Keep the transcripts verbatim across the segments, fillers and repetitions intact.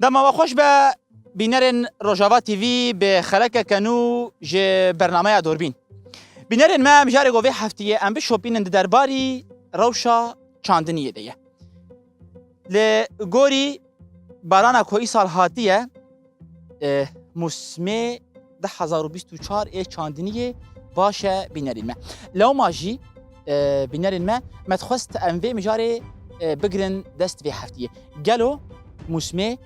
Dema we xweş be, bînerên Rojava T V bi xelekeke nû ji bernameya Dorbîn. Bînerên me, em jarê go vê heftiyê em bişopînin di derbarî rewşa çandiniyê de ye. Li gorî barana ku îsal hatiye, e, mûsimê du hezar û bîst û çar ê çandiniyê baş e bînerên me. Lewma jî, e, bînerên me, me dixwest em vê mijarê, e, bigirin dest vê heftiyê. Gelo mûsimê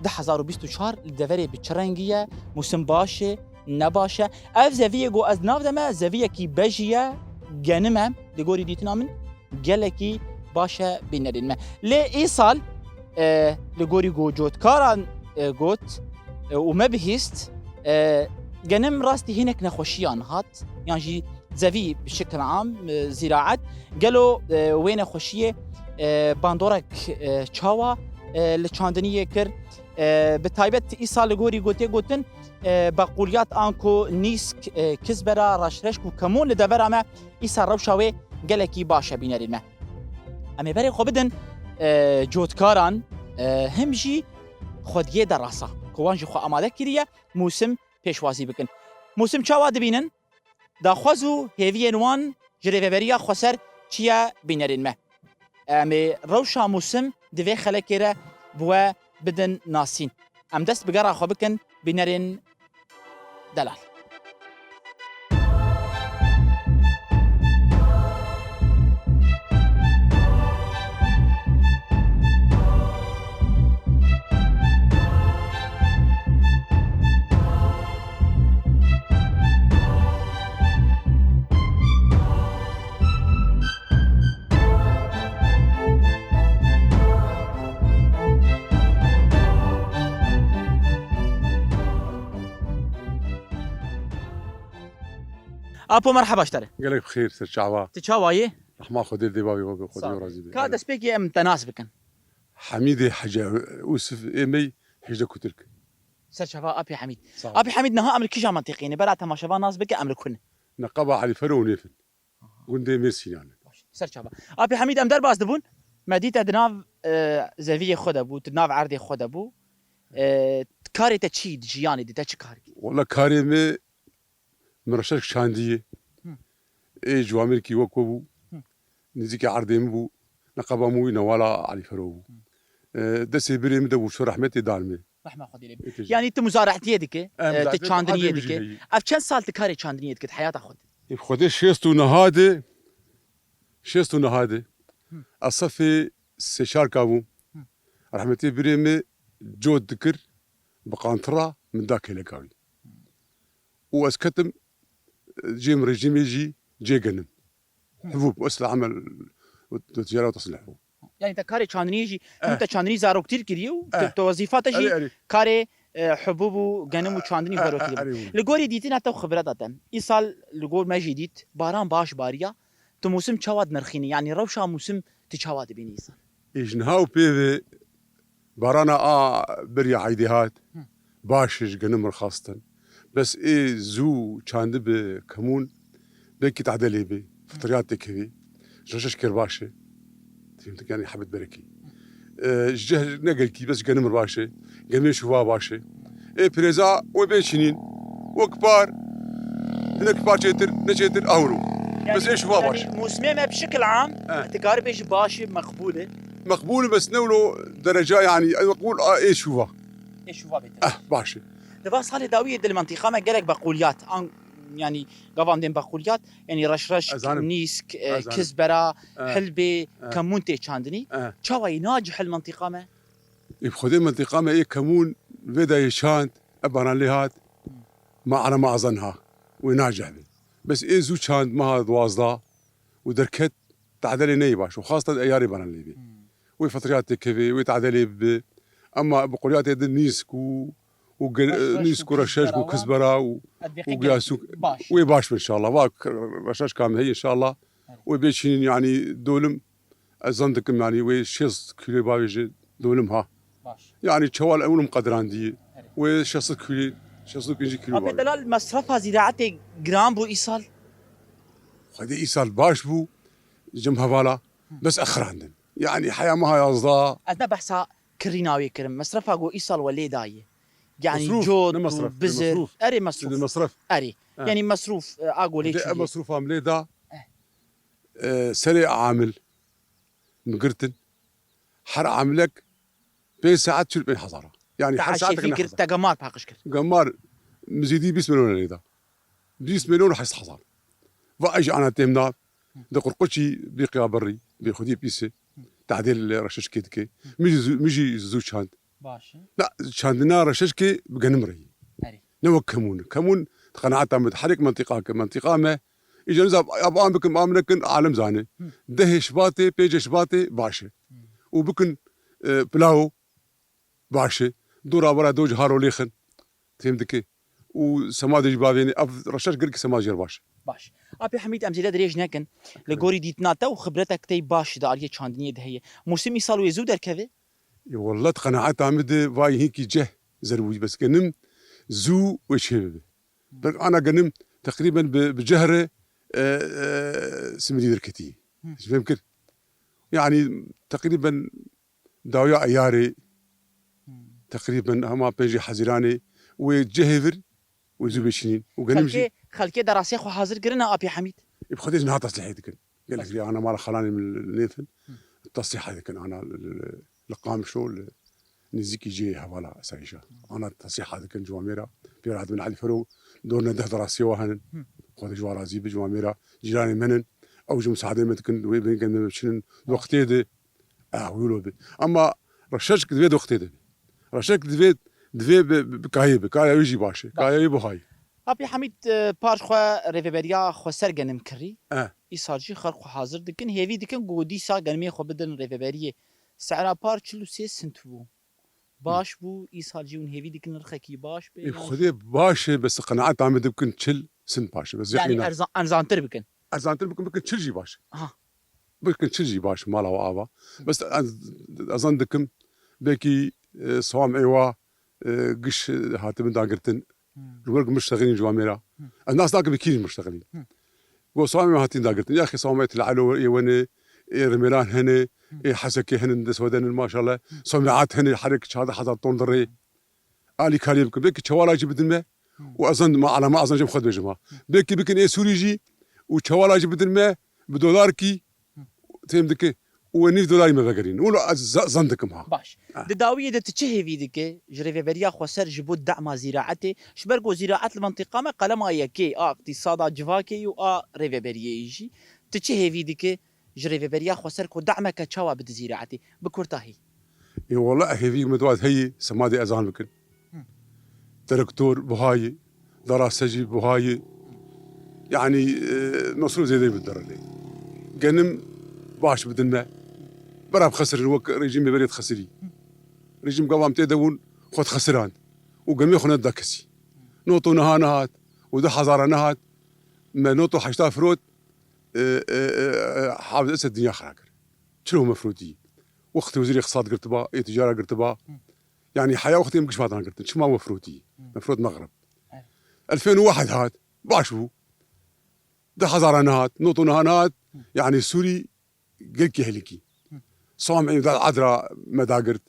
du hezar û bîst û çar li deverê bi çi rengî ye? Mûsim baş e, ne baş e? Ev zeviyê ku ez di nav de me, zeviyekî bejî ye, genim e, li gorî dîtina min. Gelekî baş e bînerên me. Lê îsal, e, li gorî ku cotkaran, e, got, e, û me bihîst, e, genim rastî hinek nexweşiyan hat, yan jî zevî bi şikil am, e, zîraet. Gelo, e, wê nexweşiyê, e, bandorek, e, çawa, e, li çandiniyê kir? E, bi taybet îsal li gorî ku tê gotin, e, beqûliyat anku nîsk, e, kizbera, reşreşk û kemûn li devera me, îsa rewşa wê gelekî baş e bînerên me. Em ê berê xwe bidin, e, cotkaran, e, him jî xwediyê derasa ku wan jî xwe amade kiriye mûsim pêşwazî bikin. Mûsim çawa dibînin? Daxwaz û hêviyên wan ji rêveberiya xweser çi ye bînerên me? Em ê rewşa mûsim di vê xelekê re bi we bidin nasîn. Em dest bi gera xwe bikin bînerên delal. Apo, merheba ji te re. Gelek bi xêr, ser çava. Tu çawa yî? Rehma Xwedê dê bavê we be, Xwedê razî be. Ka destpêkê em te nas bikin. Hemîdê Hece Ûsif ê me yî, Hecde Kutirk. Ser çava Apê Hemîd. Sağ ol. Apê Hemîd, niha em li kîja mentiqê ne? Bera temaşevan nas bike, em li ku ne? Neqeba Elî Fero û Nêfin. Gundê Mêrsînan. Baş, ser çava. Apê Hemîd, em derbas dibûn. Me dî te di nav, e, zeviyê xwe de bû, tu di nav erdê xwe de bû. E, karê te çi yî di jiyanê de, te çi kar kir? Wala karê me, min reşerk çandiyê. Hı. Ê ciwamêrkî wek we bû. Hı. Nêzîkî erdê min bû. Neqeba min wî newala Elî Fero bû. Hı. E, destê birê min de bû, çû rehmetê, dan me. Rehma Xwedê lê be. Peki. Yanî tu muzarehtiyê dike, Em e, tu zaten çandiniyê erdê min jî dike. Heyî. Ev çend sal tu karê çandiniyê dike di heyata xwe de? Ê, Xwedê şêst û neha de, şêst û neha de. Hı. Ez sefê sê çar ka bûm. Hı. Rehmetê birê min cot dikir, bi qantira min da kêleka wî. Û ez ketim, cêm rejîmê jî cê genim. Hı. Hibûb, esla emel û tecara û teslih bû. Yani te karê çandiniyê jî, Eh. hûn te çandinî zaroktî kiriye û te, Eh. te wezîfa te jî Erê, erê. karê, e, hibûb û genim û çandinî Eh, eh, berokî erê bû. Li gorî dîtina te û xibreta te, îsal li gor me jî dît, baran baş bariya, tu mûsim çawa dinirxînî? Yani rewşa mûsim tu çawa dibînî îsal? Ê, ji niha û pê ve barana a beriya eydê hat, Hı. baş e, ji genim re xastin. Bes ê zû çandibe kemûn, belkî tedelê be, fitriyat têkevê. Ji reşeş kêr baş e. Fîm dikin, yani hebet berekî. E, ji cih ne gelkî, bes ji genim re baş e. Gemê şûva baş e. Ê pirêza wê bê çînîn. Wek par, hinek par çêtir, ne çêtir, ahuru. Bes ê şûva baş e. Mûsimê me bi şikil am, He. tu karî bêjî baş e, meqbûl e. Meqbûl e, bes ne wilo dereca, yani, meqbûl a ê şûva. Ê şûva bêtir. Eh, baş e. Di va salê dawiyê de li mentiqa me gelek beqûliyat, an, yani, gavan dên beqûliyat, yani, reşreşk, Ez zanim. nîsk, e, Ez zanim. kizbera, Eh. hilbê, Eh. kemûn tê çandinî. Eh. Çawa yî na cihil mentiqa me? Ê bi Xwedê mentiqa me ê kemûn vê dayê çand, e baran lê hat, ma elema ezan ha, wê nacih be. Bes ê zû çand meha duwazdeh û derket, tedelê neyê baş û xastan eyarê baran lê be. Hmm. Wê fetriyat têkevê, wê tedelê bibe. Ema bi quliyatê de nîsk û, û gel-, Reşreş nîsk û û reşeşk û kizbera kizbera û, Edbê û qekê giyasûk baş. wê baş be inşallah. Va k-, reşeşka me heye inşallah. Evet. Wê bê çînîn, yani dolim, ez zan dikim, yani wê şêst kîlo bavêje dolim ha. Baş. Yani çewal ewlim qedirandiye. Evet. Wê şêst kîlo, şêst û pênc kîlo Abi bavê. Delal, mesrefa zîraetê giran bû îsal? Xwedê îsal baş bû, cem hevala, Hı. bes exirandin. Yani heya meha yazdeh. Ez ne behsa kirîna wê kirin. Mesrefa ku îsal we lê dayê. Yanî Mesrûf, cot ne û mesref, ne bizir. Mesrûf. Erê mesrûf. Mesref. Erê. Ha. Yanî mesrûf, e, a ku lê Dê çûyê. Mesrûfa em lê da. Eh. E, serê amil. Min girtin. Her amilek pênc saet çil pênc hezar. Yanî her saetek ne hezar. Te gemar paqij kir. Gemar mizîdî bîst milyon lê da. Bîst milyon heşt hezar. Va ej ana têm nav. Di qurquçî bî qiya birrî, bê xwedî pîsê. Tadêl reşeşkê dike. Min jî zû, min jî zû çand. Baş e. Na, çandina reşeşkê bi genim re yî. Erê. Ne wek kemûn. Kemûn di qenaeta min, herêk mentiqa ke, mentiqa me. Îca niza, ab an bikin, am nekin, alem zane. Hı. Dehê Şibatê, pêncê Şibatê baş e. Hı. Û bikin, e, pilawo baş e. Dora were do ji haro lêxin. Têm dike. Û semadê jî bavênê. Ev reşeş girkî semad jê re baş e. Baş. Apê Hemîd, em zêde dirêj nekin. Li gorî dîtina te û xibretek tey baş di aliyê çandiniyê de heye. Mûsim îsal wê zû derkeve? Ê, wallah, di qenaeta min de vay hinkî ceh zer bûyî, bes genim zû wê çê bibe. Berk ana genim teqrîben bi, bi ceh re, e, e, simidî derketî. Hı. Ji fêm kir. Yanî teqrîben dawiya eyarê, teqrîben hema pêncî Hezîranê wê cehê vir wê zû bê çînîn. Û genim jî Xelkê, xelkê derasê xwe hazir kirine, Apê Hemîd? Ê, bi Xwedê ji niha teslîhê dikin. Gelek rê ana mala xalanê min li nêfin. Hı. Teslîhê dikin ana li, li, li Qamişlo, li nêzîkî cihê hevala esayîşa. Ana teslîha dikin ciwamêra. Pêra hatibin Elî Fero, dorne deh derasê wa henin. Hı. Xwedê ji wa razî bi ciwamêra. Cîranê min in. Ew ji misadê me dikin, wê bêngên me biçinin. Wextê de, eh, wilo bi. Ama reşeşk divê di wextê de bi. Reşeşk divê, divê bi, bi, bi kayê bi. Kaya wê jî baş e. Baş. Kaya wê buhayê. Apê Hemîd, e, par xwe rêveberiya xweser genim kirî. Eh. Îsal jî xelk xwe hazir dikin, hêvî dikin ku dîsa genimê xwe bidin rêveberiyê. Sehra par çil û sê sint bû. Baş bû, îsal jî hûn hêvî dikin nirxekî baş bê, Ê, yan Xwedê baş e, bes qenaeta me de bikin çil sint baş e. Bes yanî yanî na- erza-, erzantir bikin. Erzantir bikin, bikin çil jî baş e. Aha. Bikin çil jî baş e, mala we ava. Bes ez, ez zan dikim, belkî, e, sewam êwa, e, giş, e, hatibin dagirtin. Hmm. Ji ber ku min ştexilîn ciwamêra. Hmm. Ez nas nakim bi kî jî min ştexilîn. Hmm. Go sewamê me hatîn dagirtin. Yaxê sewamê Til Elo ê wenê, ê Rimêlan hene, Hmm. ê Hesekê henin, dest xwe denin maşallah. Hmm. Sewamê at hene, herek çardeh hezar ton dirê. Alîkariyê bikin. Belkî çewala jî bidin me. Hmm. Û ez zan ma elama ez zan jî xwe dibêjim ha. Hmm. Belkî bikin ê Sûrî jî û çewala jî bidin me bi dolarkî. Têm dike û wê nîv dolarî me vegerîn. Wilo ez za-, zan dikim ha. Baş. Eh. Di dawiyê de tu çi hêvî dike ji rêveberiya xweser ji bo dema zîraetê? Ji ber ku zîraet li mentiqa me qelema yekê a îqtîsada civakê yî û a rêveberiyê yî jî. Tu çi hêvî dike ji rêveberiya xweser ku demeke çawa bide zîraetê? Bi kurtahî. Ê, wele hêvî min dua heye, semadê ezan bikin. Hı. Traktor buha ye, darase jî buha ye. Yanî, e, mesrûf zêde bidin re. Genim baş bidin me. Bera bixesirin wek rejîmê berê dixesirî. Rejîm gava em tê de bûn, xwe dixesirand. Û gemê xwe neda kesî. Noto niha nehat. Û du hezara nehat. Me noto heşta firot, e, e, e, e, Hafız Esed dinya xira kir. Çilo me firotî. Wextê wezîrê îqtisad girtiba, ê ticara girtiba. Hı. Yanî heya wextê em giş me hatine girtin. Çima we firotî? Hı. Me firot Mexrib. Evet. Elfên û wehid hat. Baş bû. Di hezara nehat, noto niha nehat. Hı. Yanî Sûrî gelkî helikî. Hı. Samî da edra me dagirt.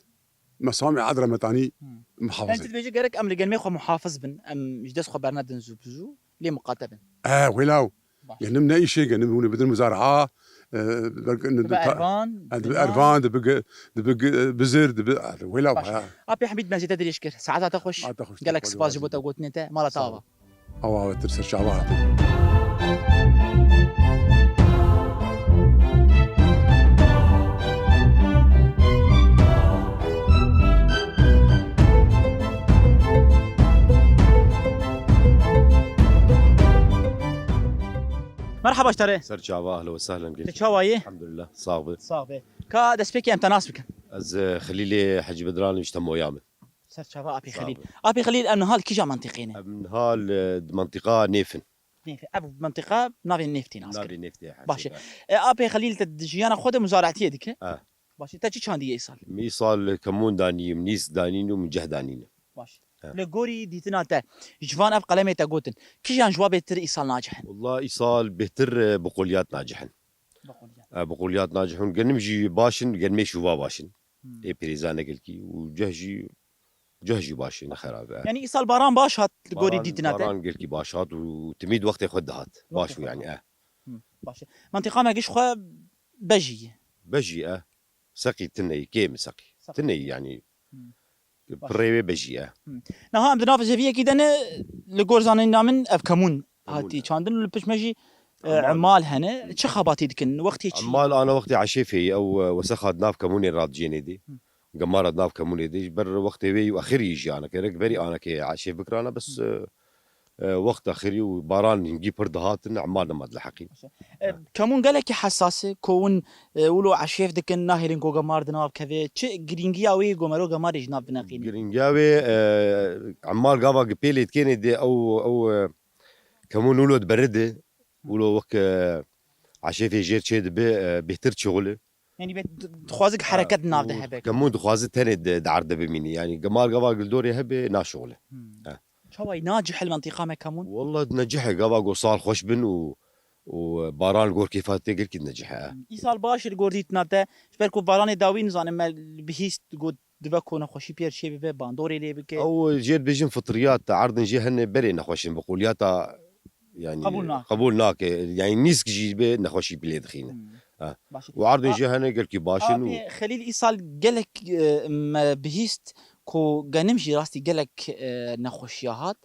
Me Samî edra me tanî Hı. muhafaza. Yanî tu dibêjî gerek em li gelmê xwe muhafiz bin. Em ji dest xwe bernedin zû bi zû. Lê muqate bin. E, wêlaw. Baş. Genim ne îşê, genim hûn ê bidin muzara'a, e, ber-, Dibe ta-, ervan, e, dibe dinya. Ervan, dibe ge-, dibe ge-, bizir, dibe, e, wêlaw, Baş. Ha. Apê Hemîd, me zêde dirêj kir. Saeta te xweş. A te xweş, Gelek te spas ji bo xweş. Te gotinê te. Mala te ava. Awa, awa, tir ser çava hatin. Merhaba ji te re. Ser çava, ehlen ve sehlen. Tu çawa yî? Elhamdülillah, sax be. Sax be. Ka destpêkê em te nas bikin. Ez, e, Xelîlê Hecî Bedran, ji te moya min. Ser çava Apê Sax Xelîl. Be. Apê Xelîl, em niha li kîja mentiqê ne? Em niha li, di mentiqa Nêfin. Nêfê. Ev mentiqa navê Nêftê nas kir. Navê Nêftê, he, Baş e. Şêka. E, Apê Xelîl, te di jiyana xwe de muzareatiyê dike? He. Baş e. Te çi çandiye îsal? Min îsal kemûn danî, min nîsk danîn û min ceh danîne. Baş e. He. Li gorî dîtina te, ji van ev qelemê te gotin, kîjan ji wa bêtir îsal nacihin? Walla îsal bêtir, e, biqoliyat nacihin. Biqoliyat. E, biqoliyat nacihun. Genim jî baş in, genmê şûva baş in. Hmm. Ê pirêza ne gelkî û ceh jî, ceh jî baş e, ne xerab e. Yanî îsal baran baş hat li gorî dîtina te? Baran gelkî baş hat û timî di wextê xwe dihat. Baş bû yanî, eh. Hmm, baş e. Mentiqa me giş xwe bejî ye. Bejî e. Seqî tune ye, kêm e seqî. Seqî. Tune ye yanî. Hmm. Baş. Pirê wê bejî e. Hmm. Niha em di nav zeviyekî de ne, li gor zanîna min ev kemûn hatî çandin û li pişt me jî, e, emal hene. Çi xebatî dikin? Wextê çi? Emal ana wextê eşêfê ye, ew, e, wesexa di nav kemûnê radicênê dê. Hmm. Gemara di nav kemûnê dê. Ji ber wextê wê û axirî jî aneke, rek berî aneke eşêf bikirana, bes, e, e, wext axirî û baran hingî pir dihatin, emal nema dileheqîn. E, kemûn gelekî hesas e, ku hûn, e, wilo eşêf dikin, nahêlin ku gemar di nav keve. Çi girîngiya wê ye ku mero gemarê ji nav bineqînin? Girîngiya wê, e, emar gava gipêlê dikênê dê ew, ew, e, kemûn wilo diberide, wilo wek, e, eşêfê jêr çê dibe, e, bêhtir çixul e. Yanî bê di-, dixwazin ki hereket di nav de hebe. Kemûn dixwazin tenê di, di erd de bimînî. Yanî gemar gava gildorê hebe naşixule. Hmm. He. Çawa ye, nacih li mentiqa me kemûn? Wallah necih e, gava go sal xweş bin û, û baran gor kêfa tê gelkî necih e. Hmm. Îsal baş e li gor dîtina te, ji ber ku baranê dawî nizanim me bihîst got dibe ku nexweşî pêr çê bibe, bandorê lê bike. Ew jê dibêjin fitriyat, erdin jê hene berê nexweş in, bi qoliyata yanî qebûl nake. Qebûl nake. Yanî nîsk jî bê nexweşî bi lê dixîne. Hmm. Ha. Baş e. Û erdên jê hene gelkî baş in û Apê Xelîl, îsal gelek, e, me bihîst ku genim jî rastî gelek, e, nexweşiya hat.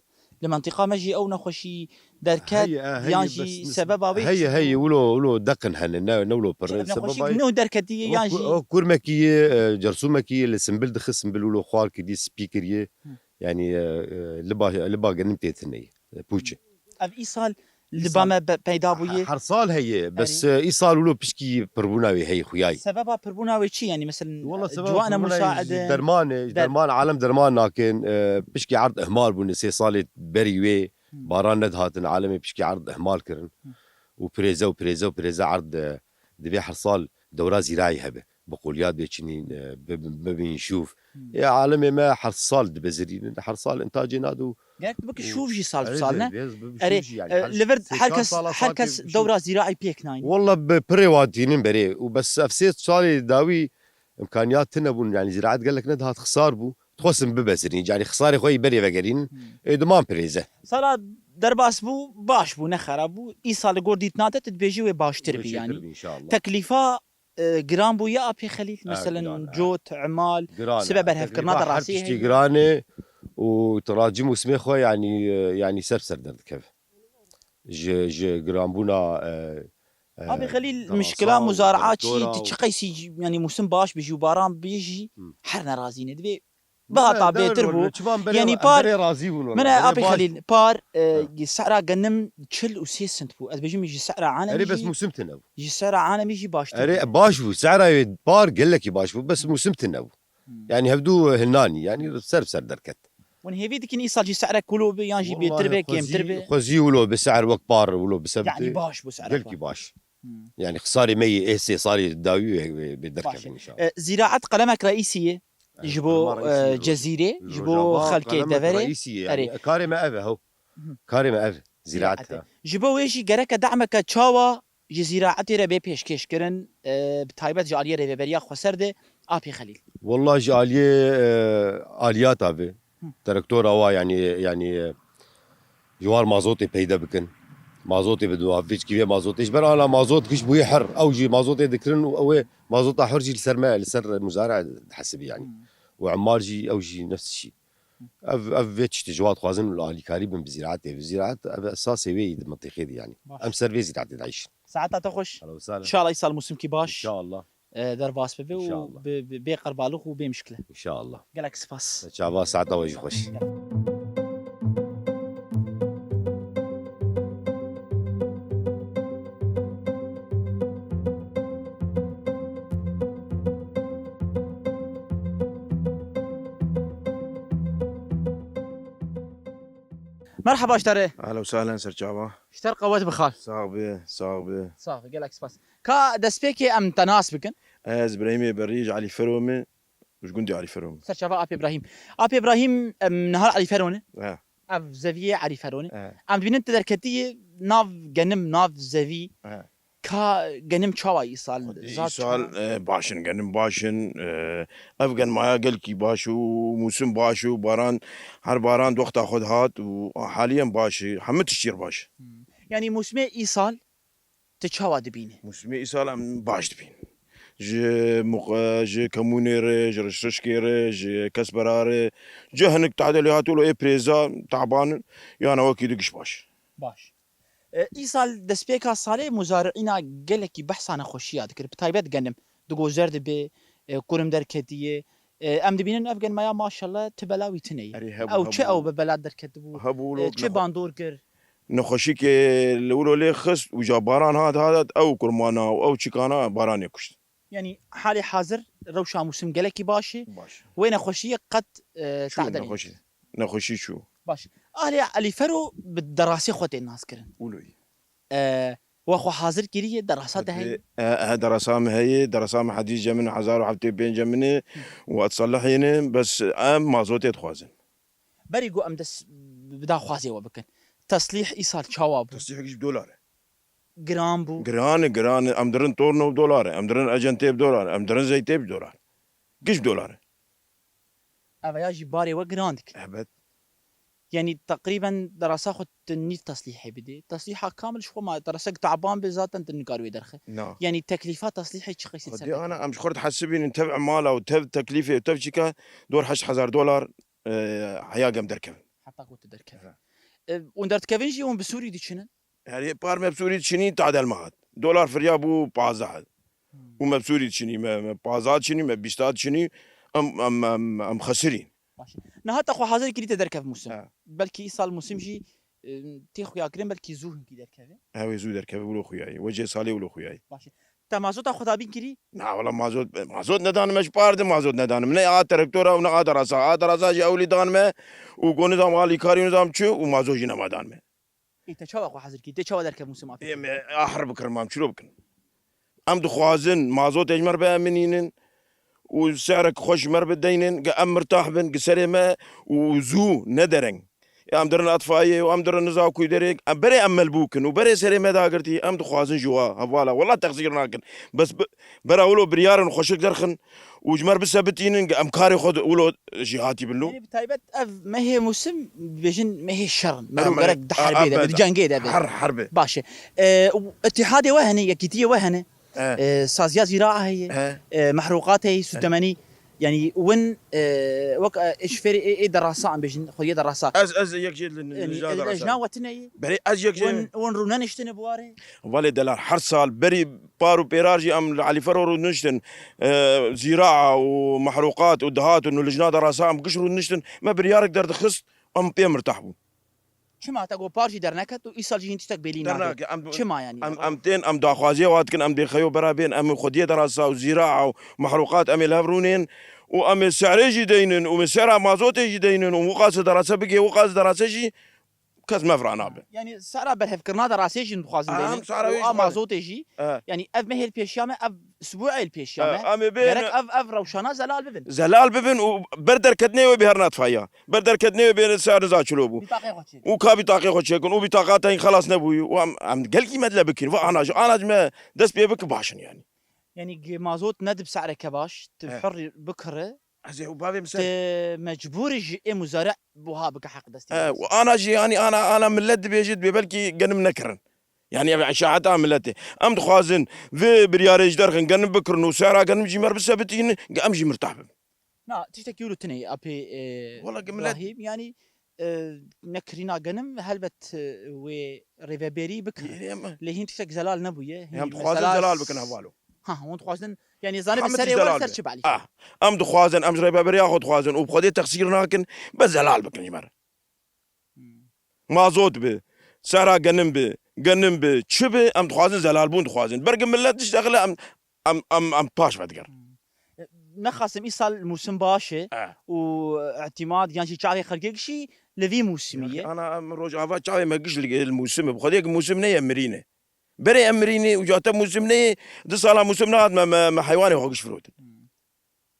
Li mentiqa me jî ew nexweşî derket, heye, e, heye, yan jî bes, sebeba wê heye, çi bû? Heye, wilo, wilo deqin hene, ne, ne wilo pir. Çi ev nexweşî sebeba ne derketiye, yan jî ew kurmekî ye, e, cersûmekî ye, li simbil dixe, simbil wilo xwar kiriye, spî kiriye. Hı. Yanî, e, e, liba, liba genim tê tune ye, e, pûç e. Ev îsal li ba me be-, peyda bûye. Her sal heye, bes, erê, e, îsal wilo pişkî pirbûna wê heye xuyayî. Sebeba pirbûna wê çi? Yanî, meselen, wala sebeba ciwana pirbûna wê musaide, ji derman e, ji der- derman, alem derman nakin, e, pişkî erd ihmal bûne, sê salê berî wê, hmm, baran nedihatin, alemê pişkî erd ihmal kirin. Hmm. Û pirêze û pirêze û pirêze erd, e, divê her sal dewra zîrayî hebe. Bi qoliyat bê çinîn, e, bi, bi, bibîn şûv. Hmm. Ê, alemê me her sal dibizirînin, her sal intacê nade û gerek dibe ki û şûv jî sal bi sal, ne? Erê, erê, e, li vir her kes, her kes dewra zîraî pêk nayîn. Walla bi pirê wan tînin berê û bes ev sê salê dawî imkaniyat tune bûn, yanî zîraet gelek nedihat, xisar bû. Dixwestin bibezirîn, yanî xisarê xwe yî berê vegerînin. Hmm. Ê, diman pirêze. Sala derbas bû, baş bû, ne xerab bû. Îsal li gor dîtina te, tu dibêjî wê baştir bî, yanî. Wê çêtir bî, înşallah. Teklîfa e, giran bûye Apê Xelîl? E, meselen giran e. Cot, emal, giran e, sibe berhevkirina de rastî heye? Tiştî giran e û tu racî mûsimê xwe, yanî, e, yanî ser bi ser derdikeve. Ji, ji giranbûna, e, e, Apê Xelîl, mişkila muzara'a çi, tu çi qeysî, yanî mûsim baş bijî û baran bijî, hı, her nerazî ne. Divê bihata bêtir bû. Yanî par, min e, Apê Xelîl, par, e, sehra genim çil û sê sint bû. Ez bêjim ji sehra anemî jî, bes mûsim tune bû. Ji sehra anemî jî baştir bû. Erê, baş bû. Sehra wê par gelekî baş bû. Bes mûsim tune bû. Hmm. Yanî hevdû hilnanî. Yanî ser bi ser derket. Hûn hêvî dikin îsal jî sehra kulo be yan jî bêtir be, kêmtir be? Xwezî wilo be, sehr wek par wilo be sebitê. Yanî baş bû sehra. Gelkî baş. Hmm. Yanî xisarê me yê ê sê salê dawî wê, wê, wê derkevin înşallah. E, zîraet qelemek reîsî ye. E, ji bo, e, cezîrê, ji bo xelkê deverê. Erê. Karê me ev e, hew. Karê me ev, zîraet e. Ji bo wê jî gereke dehmeke çawa ji zîraetê re bê pêşkêş kirin, e, bi taybet ji aliyê Rêveberiya Xweser de, Apê Xelîl? Wallah ji aliyê, e, aliyata ve. Hı. Traktora wa, yanî, yanî, e, ji war mazotê peyde bikin. Mazotê bi dua, vê çikî vê mazotê. Ji ber ana mazot giş bûye her. Ew jî mazotê dikirin û ew ê mazota her jî li ser me, li ser muzara dihesibî yanî. Hmm. Û emal jî, ew jî nefs şî. Ev, ev vê tiştê ji wan dixwazin û alîkarî bin bi zîraetê. Zîraet ev esasê wê yî di mintîqê de yanî. Baş. Em ser vê zîraetê diayîşin. Saeta te xweş. Ehlen we sehlen. Înşallah îsal mûsimkî baş, înşallah, e, derbas bibe û, înşallah, bi, bi, bê qerbalix û bê mişkile. Înşallah. Gelek spas. Çava, saeta we jî xweş. Merhaba ji te re. Ehlen we sehlen, serçava. Ji te re qewet bi xal. Sax be, sax be. Sax be, gelek spas. Ka destpêkê em te nas bikin. Ez Brahîmê Berî, ji Elîfero me, ji gundê Elîfero me. Serçava Apê Brahîm. Apê Brahîm, em, nihar Elîfero ne? He. Ev zeviyê Elîfero ne. He. Em dibînin tu derketiyê nav genim, nav zevî. He. Ka genim çawa îsal? Xwedî zat îsal, çawa? E, baş in, genim baş in. E, ev genmaya gelkî baş û mûsim baş û baran, her baran di wexta xwe dihat û haliyen baş e. Hemû tiştî baş. Hmm. Yanî mûsimê îsal tu çawa dibînî? Mûsimê îsal em baş dibîn. Ji muq-, ji kemûnê re, ji rişrişkê re, ji kesbera re, ji hinek tadelê hatû lo ê pirêza taban yana wekî di giş baş. Baş. E, îsal destpêka salê muzari'îna gelekî behsa nexweşiya dikir. Bi taybet genim digo zer dibe, e, kurim derketiye. E, em dibînin ev genmaya maşallah ti bela wî tine ye. Erê, hebû, Ew çi hebû. Ew bi bela derketibû? Hebû, E, lok çi nexwe-, bandor kir? Nexweşîkê li wilo lê xist û ja baran hat hat ew kurmana û ew çikana baranê kuşt. Yanî halê hazir rewşa mûsim gelekî baş e. Baş. Wê nexweşiyê qet, e, Çû tahdel nexweşî. Nexweşî çû. Baş. Ahlê Elî Fero bi derasê xwe tên naskirin. Wilo yî. E, we xwe hazir kiriye derasa te heye? E, e, derasa min heye, derasa min hedîce min hezar û heftê pênc min e û ez selihî ne, bes em mazotê dixwazin. Berî ku em dest bi daxwazê we bikin. Teslîh îsal çawa bû? Teslîh giş bi dolar e. Giran bû. Giran e, giran e. Em dirin torno bi dolar e. Em dirin ecentê bi dolar e. Em dirin zeytê bi dolar. Giş bi dolar e. Ev ya jî barê we giran dike. Ebet. Yanî teqrîben derasa xwe tu nî teslîhê bidê. Teslîha kamil ji xwe ma deresek taban be zaten tu nikar wê derxe. Na. Yanî teklîfa teslîhê çi qeysî ser Xwedê ana em ji xwe re dihesibînin tev emala û tev teklîfê û tev çîka dor heşt hezar dolar, e, heya gem derkevin. Heta ku tu derkeve. He. E, hûn derdikevin jî hûn bi Sûrî diçinin? Herê par me bi Sûrî diçinî tadel me hat. Dolar firya bû pazdeh. Hmm. Û me bi Sûrî diçinî, me, me pazdeh diçinî, me bîst diçinî, em, em, em, em xesirîn. Baş e. Niha te xwe hazir kirî te derkev mûsim. He. Belkî îsal mûsim jî, e, tê xuya kirin, belkî zû hinkî derkeve. Ew ê zû derkeve, wilo xuyayî. Wecê salê wilo xuyayî. Baş e. Te mazota xwe dabîn kirî? Na, wela mazot, mazot nedan me ji par de mazot nedan me. Ne a traktora û ne a derasa. A derasa jî ewlî dan me û go nizam alîkarî û nizam çi û mazot jî nema dan me. Ê, te çawa xwe hezir kî? Te çawa derkev mûsim apê? Ê, me ahir bikirin, mam çilo bikin. Em dixwazin mazotê ji me re biminînin û se'rek xweş ji me re bideynin, gi em mirtah bin, gi serê me û zû ne dereng. Ê, em dirin etfayê û em dirin niza ku derê, em berê em melbû kin û berê serê me dagirtî, em dixwazin ji wa hevala. Wela texsîr nakin. Bes bi-, bera wilo biryarin xweşik derxin, û ji me re bisebitînin, em karê xwe di wilo jî hatî bin lo. Yanî bi taybet ev mehê mûsim, dibêjin mehê şer in. Mero Em, gerek di a, herbê de be, di ebeda. Cengê de be. Her herbe. Baş e. E, û îtîhadê we hene, yekîtiyê we hene. E. E, saziya zîraa heye. E. E, mehrûqat heye, sutemenî. Yanî win, e, wek, e, şofêrê ê, ê derasa em bêjin, xwediyê derasa. Ez, ez yek jê li, li, Yanî, li, li, derasa. Jina we tine ye. Berê ez yek jê. Win, win rûneniştine bi warê. Valê delal her sal berî par û pêrar jî em li Elî Fero rûniştin, e, zîraa û mehrûqat û dihat û lijna derasa em giş rûniştin. Me biryarek derdixist, em pê mirtah bûn. Çima te got par jî derneket û îsal jî hîn tiştek bêlî nake? Dernake, em, Çima yanî? Em, em tên, em daxwaziya wa dikin, em dê xeyo bera bên, em xwediyê derasa û zîraa û mehrûqat em ê li hev rûnên û em ê serê jî deynin û em ê sera mazotê jî deynin û wiqasê derasa bigê, wiqasê derasa jî kes mevra nabe. Yanî sara berhevkirina derasê jî dixwazin Em deynin. Sara Û wê a jî mazotê jî. E. Yanî ev mehê li pêşiya me, ev sibûê li pêşiya E, me. Em ê bê Gerek ne- ev, ev rewşana zelal bibin. Zelal bibin û ber derketinê wê bê her natfaya. Ber derketinê wê bê ser niza çilo bû. Bîtaqê xwe çêkin. Û ka bîtaqê xwe çêkin û bîtaqa te xelas nebûyî. Û em, em gelkî me dile bikin. Va ana ji, ana ji me dest pê bike baş in yanî. Yanî gi mazot ne di bi se'reke baş, tu E. hurrî bikire. Ez ê û bavê min ser. Te mecbûrî ji ê muzare buha bike heq destê. E, û ana jî, yanî ana, ana millet dibêje, dibê belkî genim nekirin. Yanî ev îşaeta milletê. Em dixwazin vê biryarê ji derxin genim bikirin û sera genim jî mer bisebitînin, em jî mirtah bin. Na, tiştekî wilo tune ye, apê, e, Wala ki millet Rahîm, yanî, e, nekirîna genim helbet, e, wê rêvebêrî bikire. Yê, yê, me- Lê hîn tiştek zelal nebûye. Hîn Em dixwazin mesela zelal s- bikin hevalo. Ha, hûn dixwazin, yanî zanibin Hemî serê tişt wer zelal ser be. Çi belî? Ah, em dixwazin, em ji rêveberiya xwe dixwazin û bi Xwedê texsîr nakin, bes zelal bikin ji me re. Hmm. Mazot bi, sera genim bi, genim bi, çi bi, em dixwazin zelalbûn dixwazin. Bergin millet diştexile em, em, em, em paş vedigerin. Hmm. Nexasim îsal mûsim baş e Eh. û îtîmad yan jî çavê xelkê gişî li vî mûsimî ye. Ana em rojava çavê me giş li, li mûsim e. Bi Xwedê ki mûsim neye mirîne. Berê em mirînê û cate mûsim neyê, du sala mûsim nehat me, me, me heywanê xwe giş firotin. Hmm.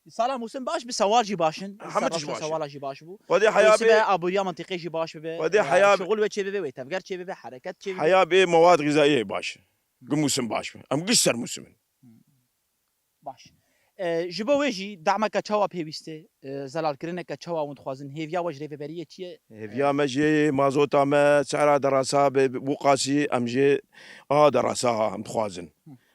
Sala mûsim baş bi sewal jî baş in. Hemî Ser tişt rewşa baş e. Sewala jî baş bû. Xwedê heya Wê sibe bê, aboriya mentiqê jî baş bibe. Xwedê Ee, heya bê, şixul wê çê bibe, wê tevger çê bibe, hereket çê bibe. Heya bê mewad xîzayiyê baş. Gi mûsim baş be. Em giş ser mûsim in. Baş. E, ji bo wê jî dameke çawa pêwîst e? E, zelalkirineke çawa hûn dixwazin? Hêviya we ji rêveberiyê çi ye? Hêviya me jê mazota me sera derasa be, bûqasî em jê a derasa em dixwazin.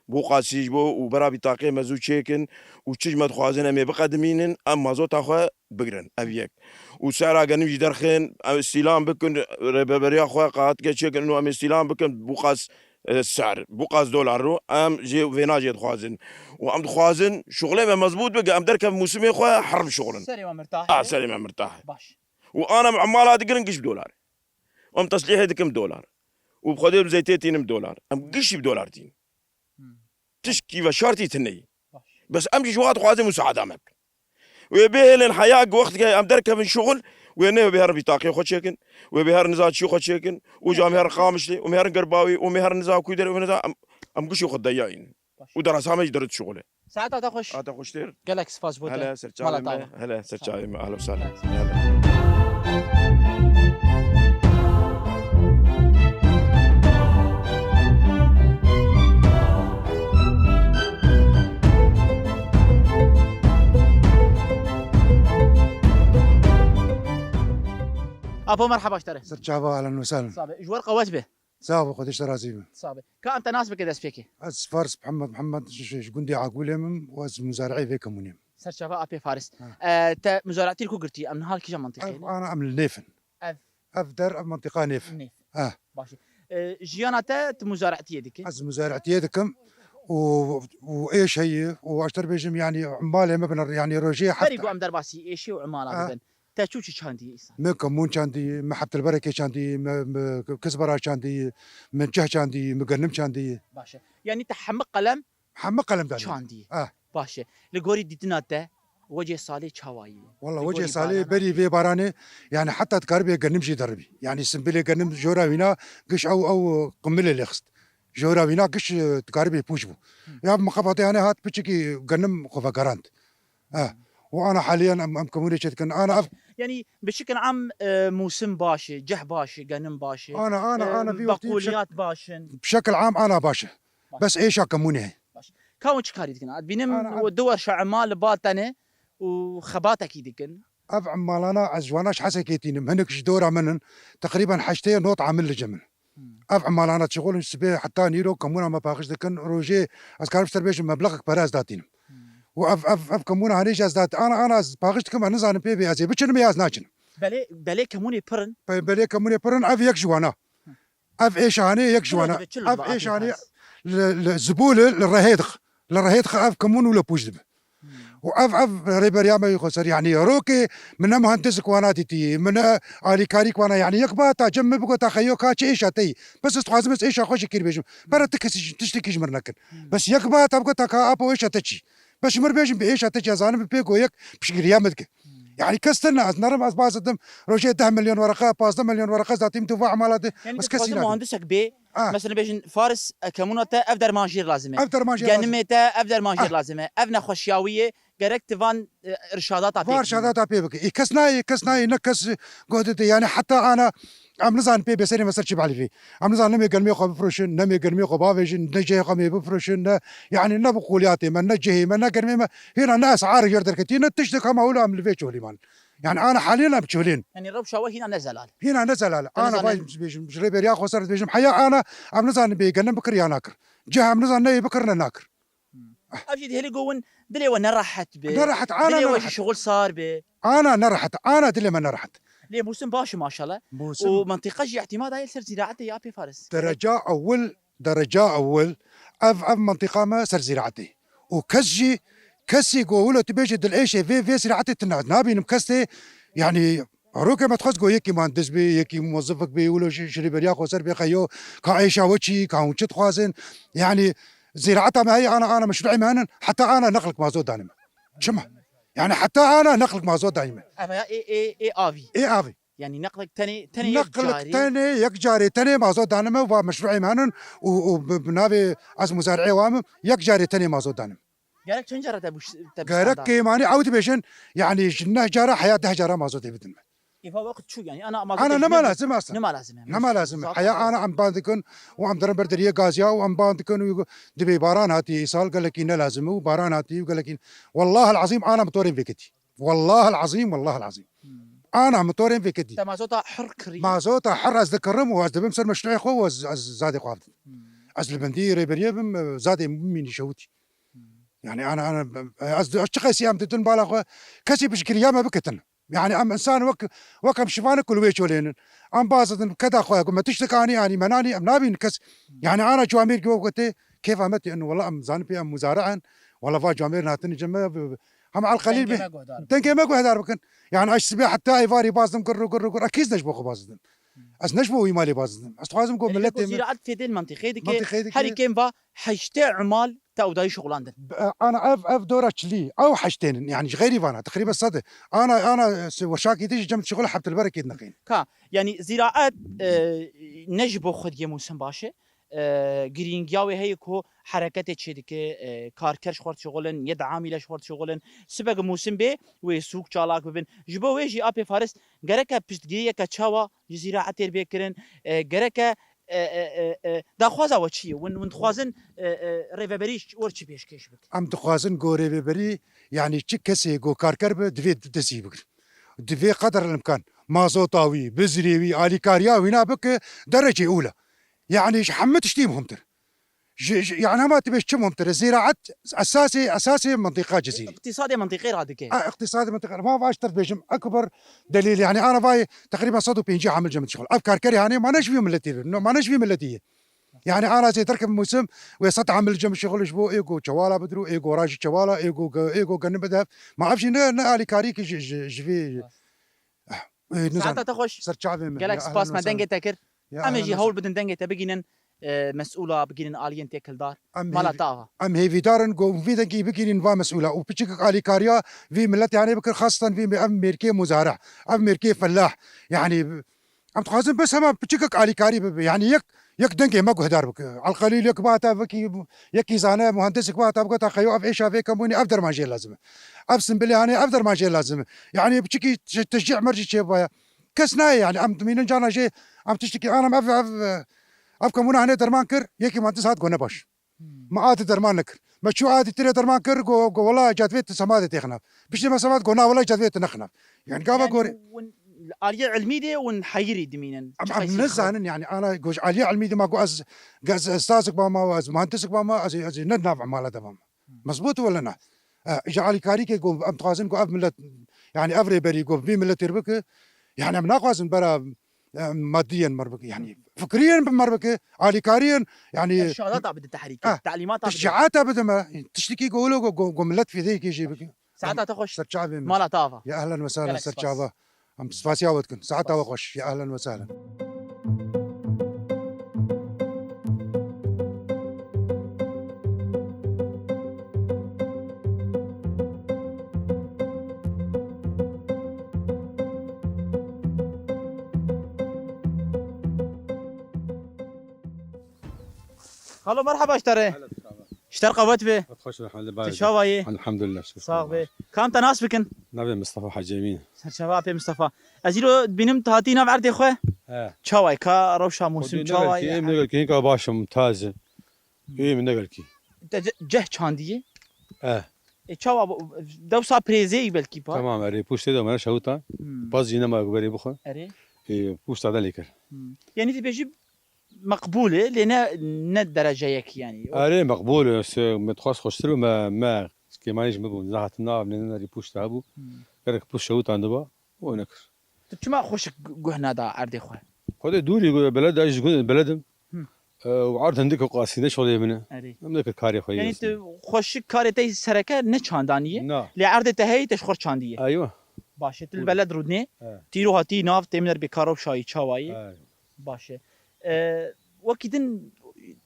Bûqasî ji bo û bera bîtaqê me zû çêkin û çi ji me dixwazin em ê biqedimînin, em mazota xwe bigrin. Ev yek. Û sera genim jî derxin, em îstîlam bikin, rêveberiya xwe qatike çêkin û em îstîlam bikin bûqas e, ser, bûqas dolar û em jê vêna jê dixwazin. Û em dixwazin şuxulê me mezbût bike, em derkevin mûsimê xwe herim şuxulin. Serê me mirtah A, e. Serê me mirtah e. Baş. Û ana em emala digirin giş bi dolar. Em teslîhê dikim dolar. Û bi xwedê em zeytê tînim dolar. Em giş jî bi dolar tîn. Hmm. Tişkî veşartî tune yî. Baş. Bes em jî ji wa dixwazin musaada me bikin. Wê bihêlin heya wexteke em derkevin şuxul, wê ne wê bihêrin bîtaqê xwe çêkin, wê bihêrin niza çî xwe çêkin, û ca em herin Qamişlê, û em herin Gerbawî, û em herin niza Kûderê, û niza em, em gişê xwe deyayîn. Baş. Û derasa me jî dirit şuxulê. Saeta te xweş. Ata xweştir. Gelek spas bo te. Hele ser çavê me. Hele ser çavê me. Ahla sala. Hele. Apo, merhaba ji te re. Ser çava, ahlen we sahlen. Sabe. Ji we re qewet be. Sax be, Xwedê ji te razî be. Sabe. Ka em te nas bike destpêkê. Ez Faris Mihemed Mihemed, ji, ji, ji gundê Agûlê me û ez muzari'ê vê kemûnê me. Serçava Apê Faris. Ha. E, te muzari'tî li ku girtî? Em niha li kîja mintîqê ne? Ev ana em li Nêf in. Ev? Ev der, ev mintîqa Nêf. Nêf. Ha. Baş e. E, jiyana te, tu muzari'tiyê dike? Ez muzari'tiyê dikim û, û êş heye û ez ter bêjim, yanî malê me bin, yanî rojê heft. Berî ku em derbasî êşê û imala dibin. Te çû çi çandî îsal? Min kemûn çandî, min hebtilberekê çandî, min, min kisbera çandî, min ceh çandî, min genim çandî. Baş e. Yanî te hemî qelem Hemî qelem danî. Çandî. Eh. Baş e. Li gorî dîtina te, wecê salê çawa yî? Walla wecê salê berî vê baranê, yanî heta dikaribê genim jî deribî. Yanî simbilê genim jora wîna giş ew, ew qimilê lê xist. Jora wîna giş, e, dikaribê pûç bû. Hı. Ya bi miqebatê hanê hat piçikî genim xwe vegerand. Eh, û ana haliyen em, em kemûnê çê dikin. Ana ev Yanî bi şekil am, e, mûsim baş e, cih baş e, genim baş e, Ana, ana, e, ana, vî wextî bi şek-, beqûliyat baş in. Bi şekil am ana baş e. Baş. Bes êşa kemûnê heye. Baş. Ka hûn çi karî dikin? Ez dibînim Ana, ana. du werşa emal li ba te ne û xebatekî dikin. Ev emalana ez ji wana ji Hesekê tînim. Hinek ji dora min in. Teqrîben heştê nod amil li cem in. Hmm. Ev emalana dişixulin, sibê heta nîro kemûna me paqij dikin. Rojê ez karim ji te bêjim meblexek pere ez datînim. Hmm. Û ev, ev, ev kemûna hanê jî ez dat-, ana, ana ez paqij dikim, ez nizanim pê bê ez ê biçinim ya ez naçinim. Belê, belê kemûnê pir in. Be-, belê kemûnê pir in, ev yek ji wana. Hı. Ev êşanê yek ji wana. Pir dibe çi li Ev ba êşanê Efes? li, li zibû li, li rehê dix. Li rehê dix ev kemûn û li pûç dibe. Hmm. Û ev, ev rêberiya me yê xweser, yanî rokê min ne muhendis wana dîtî, min ne alîkarî wana, yanî yek ba ta cem min bigota xeyo ka çi êşa te yî. Bes ez dixwazim ez êşa xwe ji kîr bêjim. Pere ti kesî ji, tiştekî ji min nekin. Hmm. Bes yek ba ta bigota ka apo êşa te çi. Bes ji min bêjin bi êşa te çi, ez zanim bi pêk û yek piştgiriya min dike. Hmm. Yanî kes tune, ez nerim ez baz didim, rojê deh milyon wereqe, pazdeh milyon wereqe ez datîm tu va emala de. Yanî bes tu kesî dixwazî nadim. Muhandisek bê, Ah. Mesela bêjin Faris, e, kemûna te ev derman jêr lazim e. Ev derman jêr lazim. Genimê te ev derman jêr Ah. lazim e. Ev nexweşiya wî ye, gerek tu van, e, irşadata pê Va bikî. irşadata pê bike. Ê, kes nayê, kes nayê, ne kes, e, gohdê te. Yanî heta ana, em nizanin pê bêserê me ser çi bielîfê. Em nizanin ne mê genimê xwe bifroşin, ne mê genimê xwe bavêjin, ne cihê xwe mê bifroşin, ne, yanî ne bi qoliyatê me, ne cihê me, ne genimê me. Hêna ne esar jêr derketî, ne tiştek hema wilo em li vê çolî man. Yani ana haliyen em çolên. Yani rewşa we hîna ne zelal. Hîna ne zelal. Te Ana nizanin. vay bêjim, ji rêberiya xweser dibêjim. Heya ana em nizanin bê genim bikir ya nakir. Cih em nizanin neyê bikir ne nakir. Hmm. Ev jî dihêlî go win dilê we nerehet be. Nerehet, ana Dilê we jî nerehet. şixul sar be. Ana nerehet, ana dilê me nerehet. Lê mûsim baş e maşallah. Mûsim. Û mentiqa jî îtîmada ye li ser zîraetê ya pê Faris. Dereca ewil Dereca ewil, ev, ev mentiqa me ser zîraetê. Û kes jî, kesî ku wilo tu bêjî dilêşê vê, vê zîraetê tune. Nabînim kes tê, yanî, rokê me dixwest ku yekî muhendis bê, yekî muwezifek bê, wilo ji, ji rêberiya xweser bê, xeyo, ka êşa we çi, ka hûn çi dixwazin. Yanî, zîraeta me heye, ana, ana meşruê me henin, heta ana neqlik mazot danî me. Çima? Yanî, heta ana neqlik mazot danî me. Ev ya ê, ê, ê avî. Ê avî. Yanî neqlek tenê, tenê yek Neqlek carî. tenê, yek carê tenê mazot danime va meşruê me henin û, û bi, bi navê ez muzari'ê wa me yek carê tenê mazot danim. Gerek çend cara te bûş-, te Gerek biştanda? kêmanî ew dibêjin, yanî ji neh cara heya deh cara mazotê bidin me. Êva wek çû, yanî ana mazotê Ana nema lazim aslında. Nema lazim e. Nema lazim e. Heya ana em ban dikin û em dirin ber deriyê gaziya û em ban dikin û dibê baran hatî, îsal gelekî ne lazim û baran hatî û gelekî. Wallahil azîm ana motorên vêketî. Wallahil azîm, wallahil azîm. Hmm. Ana motorên vêketî. Te mazota hir kirî. Mazota hir ez dikirim û ez dibim ser meşruê xwe û ez, ez zadê xwe avdim. Hmm. Ez li bendî rêberiyê bim, zadê min mînî şewitî. Hmm. Yani ana, ana, ez, ez çi qesî em didin bala xwe, kesî piştgiriya me bikitin. Yani em insan wek, wek em şivanik ku li wê çolênin. Em bazidin keda xwe, ku me tiştek anî, anî menanî, em nabîn kes. Yani ana camêr ki wek tê, kêfa me tê, inu wala em zanin pê em muzare in, wala va camêr hatini cem me, bi-, bi-, hem alqelîl Dengê bi-, me guhdar bikin. Dengê me guhdar bikin. Yani ez sibê heta êvarî bazdim, gurru, gurru, gurru, ekîz ne ji bo xwe bazdim. Hmm. Ez ne ji bo wî malê bazdim. Ez dixwazim ku Êdî milletê wek min zîraet fêdê li mentiqê dike, Mentiqê dike. Herî kêm va heştê umal te ewdayî şixulandin. B-, ana ev, ev dora çilî, ew heştênin, yani ji xeyrî vana, teqrîben sed e. Ana, ana, se-, weşakî dî ji cem şixul heft li berekê dinexîn. Ka, yani zîraet, e, ne ji bo xwediyê mûsim baş e. E, girîngiya wê heye ku hereketê çêdike, e, karker ji xwe dişixulin, yê diamîle ji xwe dişixulin. Sibek mûsim bê, wê sûk çalak bibin. Ji bo wê jî apê Faris gereke piştgiriyeke çawa ji zîraetê bê kirin, e, gereke e, e, e, e, daxwaza we çi ye? Win, win dixwazin, e, e, rêveberî wer çi pêşkêş bike? Em dixwazin ku rêveberî, yanî çi kesê ku karker be, divê destî bigir. Divê qedr el-imkan mazota wî, bizirê wî, alîkariya wî na bike derecê ûla. Yanî ji hemû tiştî muhimtir. Ji, ji, yanî hema tu bêj çi muhimtir e? Zîraet esasê, esasê mintîqa Cizîrî. Îqtîsadê mintîqê radike. A, îqtîsadê mintîqê. Ma vaştir dibêjim, ekber delîl, yanî ana vayê teqrîben sed û pêncî amil cem dişixul. Ev karkerê hanê, ma ne ji vî miletî be, no, ma ne ji vî miletî ye. Yanî ana zê derkeve mûsim, wê sed amil cem şixul ji bo ê ku çewala bidiro, ê ku rajî çewala, ê ku ge-, ê ku genim bide. Ma ev jî ne, ne alîkarî ki ji, ji, ji vî. Eh, eh, nizam. Saeta te xweş. Ser çavê min. Gelek spas me dengê te kir. Ya, ehlen we sehlen. Em ê jî hewl bidin dengê te bigînin, e, mesûla, bigînin aliyên têkildar. Em Mala hêvî-, te ava. Em hêvîdar in ku vî dengî bigînin va mesûla û piçikek alîkariya vî miletê hanê bikin, xaseten vî me-, ev mêrkê muzare, ev mêrkê felah. Yanî, em dixwazin bes hema piçikek alîkarî bibe. Yanî yek, yek dengê me guhdar bike. Elqelîl yek bihata vekî, yekî zane, muhendisek bihata bigota xeyo ev êşa vê kemûnê, ev derman jê lazim e. Ev simbilê hanê, ev derman jê lazim e. Yanî piçikî te-, teşcî mercî çêbaya. Kes nayê yanî, em dimînin cana jê, em tiştekî anam ev, ev, ev kemûna hanê derman kir, yekî muhendis hat go ne baş. Hmm. Me adî derman nekir. Me çû adî tirê derman kir, go, go wela cadvê tu semadê têxinav. Piştî me semad go na wela cadvê tu nexinav. Yani gava Yani gorê. Win aliyê ilmî de win heyirî dimînin. Em, Çi em qeysî nizanin yani, ana go ji aliyê ilmî de ma go ez, ez, ez stazek bama, ez muhendisek bama, ez, ez ne nav mala de bama. Hmm. Mezbût wala ne? E, ji alîkarî ke go em dixwazin go ev millet, yani ev rêberî go vî milletê bike, yani em naxwazin bera, e, maddiyen mer bike, yani fikriyen bi mer bike, alîkariyen, yani Irşadata bide tehrîkê, Ah, telimata bide. Teşciata bide me, tiştekî go wilo go, go, go millet fêdeyekê jê bike. Saeta te xweş. Ser çavê min. Mala te ava. Ya ehlen we sehlen, Gelek ser spas. çava. Em spasiya we dikin. Saeta we Spas. xweş. Ya ehlen we sehlen. Xalo, merheba ji te re. Hele, merhaba. Ji te re qewet be. Qewet xweş be, elhamdulillah. Tu çawa yî? Elhamdulillah, şükür. Sax be. Ka em te nas bikin? Navê Mistefa Hacî Emîn. Serçava apê Mistefa. Ez îro dibînim tu hatî nav erdê xwe. He. Çawa yî? Ka rewşa mûsim çawa yî? Êm ne gelkî, hinka baş im, taze. Hmm. Êm ne gelkî. Te ce-, ceh çandî yî? He. E, çawa bo-, dewsa pirêzê yî belkî pa? Tamam, erê, pûştê de me şewita. Hmm. Pas jî nema ku berê bixwe. Erê. E, pûşta de lê kir. Hmm. Yanî dibêjî meqbûl e, lê ne, ne dereceyek yanî. Erê, meqbûl e, se, me dixwast xweştir be, me, me kêmanî ji min bû, nehatin nav, ne, ne, rî pûşta hebû. Hmm. Gerek pûşt şewitandibû, o nekir. Tu çima xweşik gu-, guh nada erdê xwe? Xwedê dûrî gu-, beled, ez ji gund beled im. Hı. E, û erd hindik û qasî ne şolê min e. Erê. Em nekir karê xwe. Yanî tu xweşik karê te sereke ne çandanî ye? Na. Lê erdê te heyî te ji xwe çandî ye? Eywa. Baş e, tu li Bûr. beled rûdinê. Evet. Tîro hatî nav tê min er bê ka rewşa yî çawa yî? Evet. Baş e. E, wekî din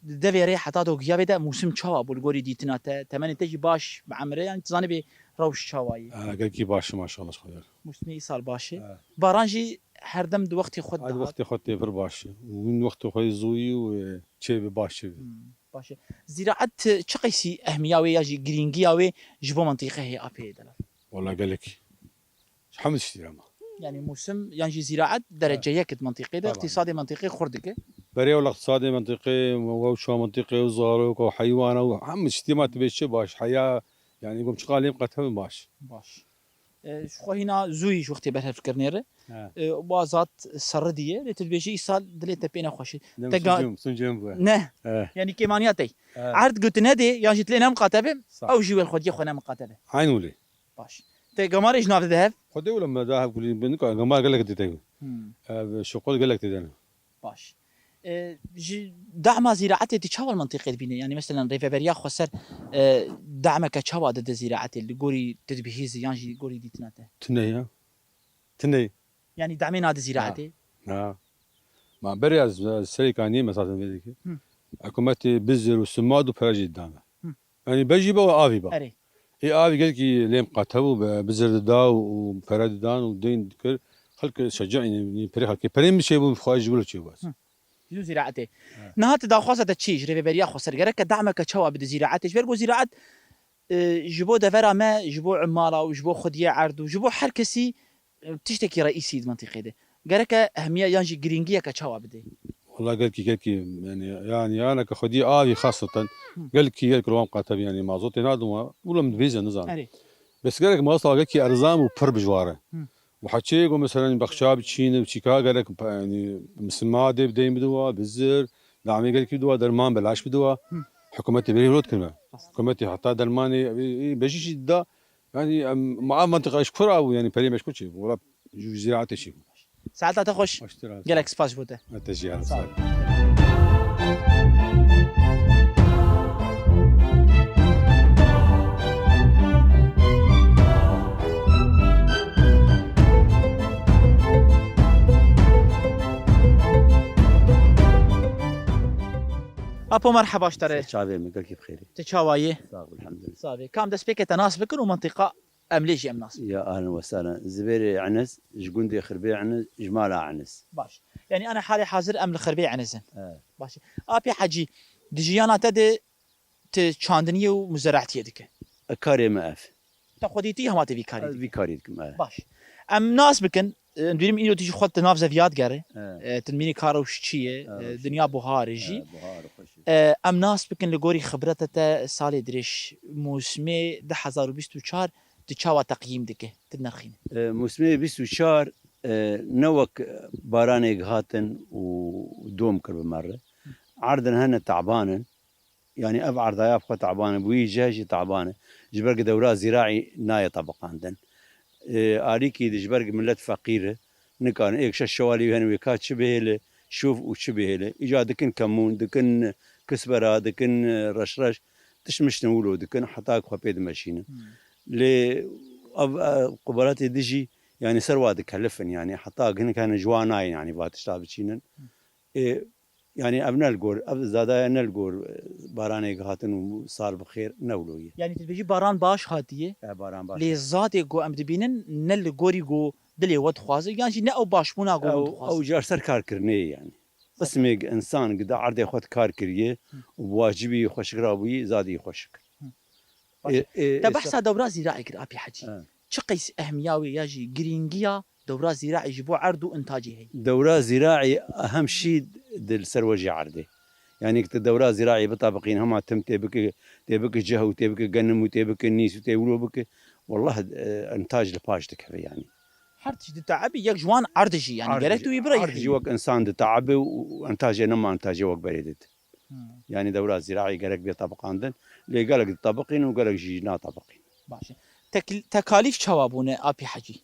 di devê rê heta do giya vê de mûsim çawa bû li gorî dîtina te? Temenê te jî baş bi emre, yanî tu zanî bê rewş çawa yî? Ha, gelkî baş e, maşallah, xwedar. Mûsimê îsal baş e. Ha. Baran jî her dem di wextê xwe Her dihat. wextê xwe tê pir baş e. Û wî wextê xwe yî zûyî û, e, çê bi baş çê bi. Hmm, baş e. Zîraet çi qeysî ehmiya wê ya jî girîngiya wê ji bo mentiqê heye apê delal? Wala gelek. Ji hemû tiştî re ma. Yani mûsim yan jî zîraet derece yek di mintîqê de, taban, îqtîsadê mintîqê xurt dike. Berê wela îqtîsadê mintîqê, wewşa mintîqê û zarok û heywana û hemû tiştê ma tibê çi baş, heya, yani gom çiqa lêm qetem baş. Baş. E, ji xwe hîna zû yî ji wextê berhevkirinê re. He. E, wa zat serridî ye, lê tu dibêjî îsal dilê te pê nexweş e. Dem Te ga- suncum, suncum bu. Ne. He. Yani kêmaniya te. He. Erd gotine dê, yan jî dilê nemiqate be, Sağ. ew jî wel xwediyê xwe nemiqate be. Eyn wile. Baş. Te gamarê ji nav dide hev? Xwedê wile me da hev kulî bin ka gamar gelek dide. Hmm. Ev şoqol gelek dide. Baş. E, ji dahma zîraetê tu çawa li mintîqê dibîne? Yani meselen rêveberiya xweser, e, dahmeke çawa dide zîraetê li gorî tu dibihîzî yan jî gorî dîtina te? Tune ya. Tune. Yani dahmê nade zîraetê? Na. Ma berê ez, ez serê kaniyê mesafen vê dikir. Hı. Hikûmetê bizir û simad û pere jî didame. Hı. Yani bejî be û avî be. Erê. Ê avî gelkî lêm qate bû, be bizir dida û, û pere didan û deyn dikir. Xelk şeca, yani perê xelkê. Perê min çêbû, xwe ji wilo çêbû ez. Hı. Ji zîraetê. Evet. Niha tu daxwaza te çi? Ji rêveberiya xweser gereke dahmeke çawa bide zîraetê? Ji ber ku zîraet, e, ji bo devera me, ji bo imara û ji bo xwediyê erd û ji bo her kesî, e, tiştekî reîsî di mintîqê de. Gereke ehmiye yan jî girîngiyeke çawa bide? Wala gelkî, gelkî, yani, yani, yaneke xwediyê avî xaseten, Hı. gelkî, gelkî rowan qate bî, yani, mazotê nadin wa, wilo min dibêje, nizanim. Erê. Bes gerek mazota gelkî erzan û pir bijwar e. Hı. Û heçê ku, meselen, bexça biçîne û çîka gerek, yani, misimma dê bi deyn bidiwa, bizir, damê gelkî bidiwa, derman belaş bidiwa. Hı. Hikûmetê berî rot kirme. Rast. Hikûmetê heta dermanê, e, e, bejî jî dida. Yani, em, ma ev mentiqa ji kura bû, yani, perê me ji kur çêbû. Wala, ji zîraetê çêbû. Saeta te xweş. Xweştir e. Gelek spas ji bo te. Te jî, Sağ ol. Apo, merheba ji te re. Çavê min, gelkî bi xêrî. Tu çawa yî? Sağ ol, elhamdülillah. Sağ ol. Kam destpêkê te nas bikin û mintîqa Em lê jî em nas. Ya ahlen we sahlen. Zibêrê Enes, ji gundê Xirbê Enes, ji mala Enes. Baş. Yani ana halê hazir em li Xirbê Enes in. Evet. Baş. Apê Hecî, di jiyana te de tu çandiniyê û muzeraetiyê dike. E, karê me ev. Te xwedî tî hema te vî karî Ez dike. Vî karî dikim, evet. Baş. Em nas bikin, em dibînim îro tu jî xwe di nav zeviyat gerê. Evet. E, tu dibînî kara û çi ye, Evet. e, dinya buhar e jî. Evet, buhar, xweş e. E, em nas bikin li gorî xibreta te salê dirêj, mûsimê du hezar û bîst û çar tu çawa teqyîm dike, tu dinirxîne? E, mûsimê bîst û çar, e, ne wek baranê gihatin û dom kir bi me re. Erdin hene taban in. Yani ev erdaya bi xwe taban e, bi wî cih jî taban e. Ji ber ku dewra zîraî nayê tebiqandin. E, alîkî de ji ber ku milet feqîr e, nikarin êk şeş şewalî hene wê ka çi bihêle, şûv û çi bihêle. Îca dikin kemûn, dikin kisbera, dikin, e, reş reş. Tişt miştin wilo dikin, heta ku xwe pê dimeşînin. Hmm. Lê ev, e, qubeletê dijî, yani ser wa dikelifin, yani heta hinek hene ji wan nayên, yani va tişta biçînin. Hmm. Ê, yani ev ne li gor, ev zadaya ne li gor, e, baranê gihatin û sal bi xêr ne wilo ye. Yani tu dibêjî baran baş hatiye. E, baran baş. Lê zadê ku em dibînin ne li gorî ku dilê we dixwaze, yan jî ne ew başbûna ku hûn Ew, dixwazin. Ew car ser kar kirinê ye yani. Ser Qismê insan ku di erdê xwe di kar kiriye Hı. û bi wacibî xweşik rabûyî, zadî xweşik. Hı. Baş. Ê, ê, Te êsta- behsa dewra zîraê kir, Apî Hecî. He. Çi qeys ehmiya wê ya jî girîngiya dewra zîraê ji bo erd û intacê heye? Dewra zîraê ehem şî di li ser wejê erdê. Yani ki tu dewra zîraê bitabiqîn, hema tim tê bike, tê bike ceh û tê bike genim û tê bike nîs û tê wilo bike, wallah, e, intac li paş dikeve yani. Her tişt diteebî yek ji wan erd jî, yani Erd gerek jî, tu wî bireyxî. Erd jî wek insan diteebe û, û intacê nema intacê wek berê dide. Hmm. Yani dewra zîraî gerek bê tebiqandin. Lê gelek ditebiqîn û gelek jî natebiqîn. Baş e. Tek-, tekalîf çawa bûne, Apî Hecî?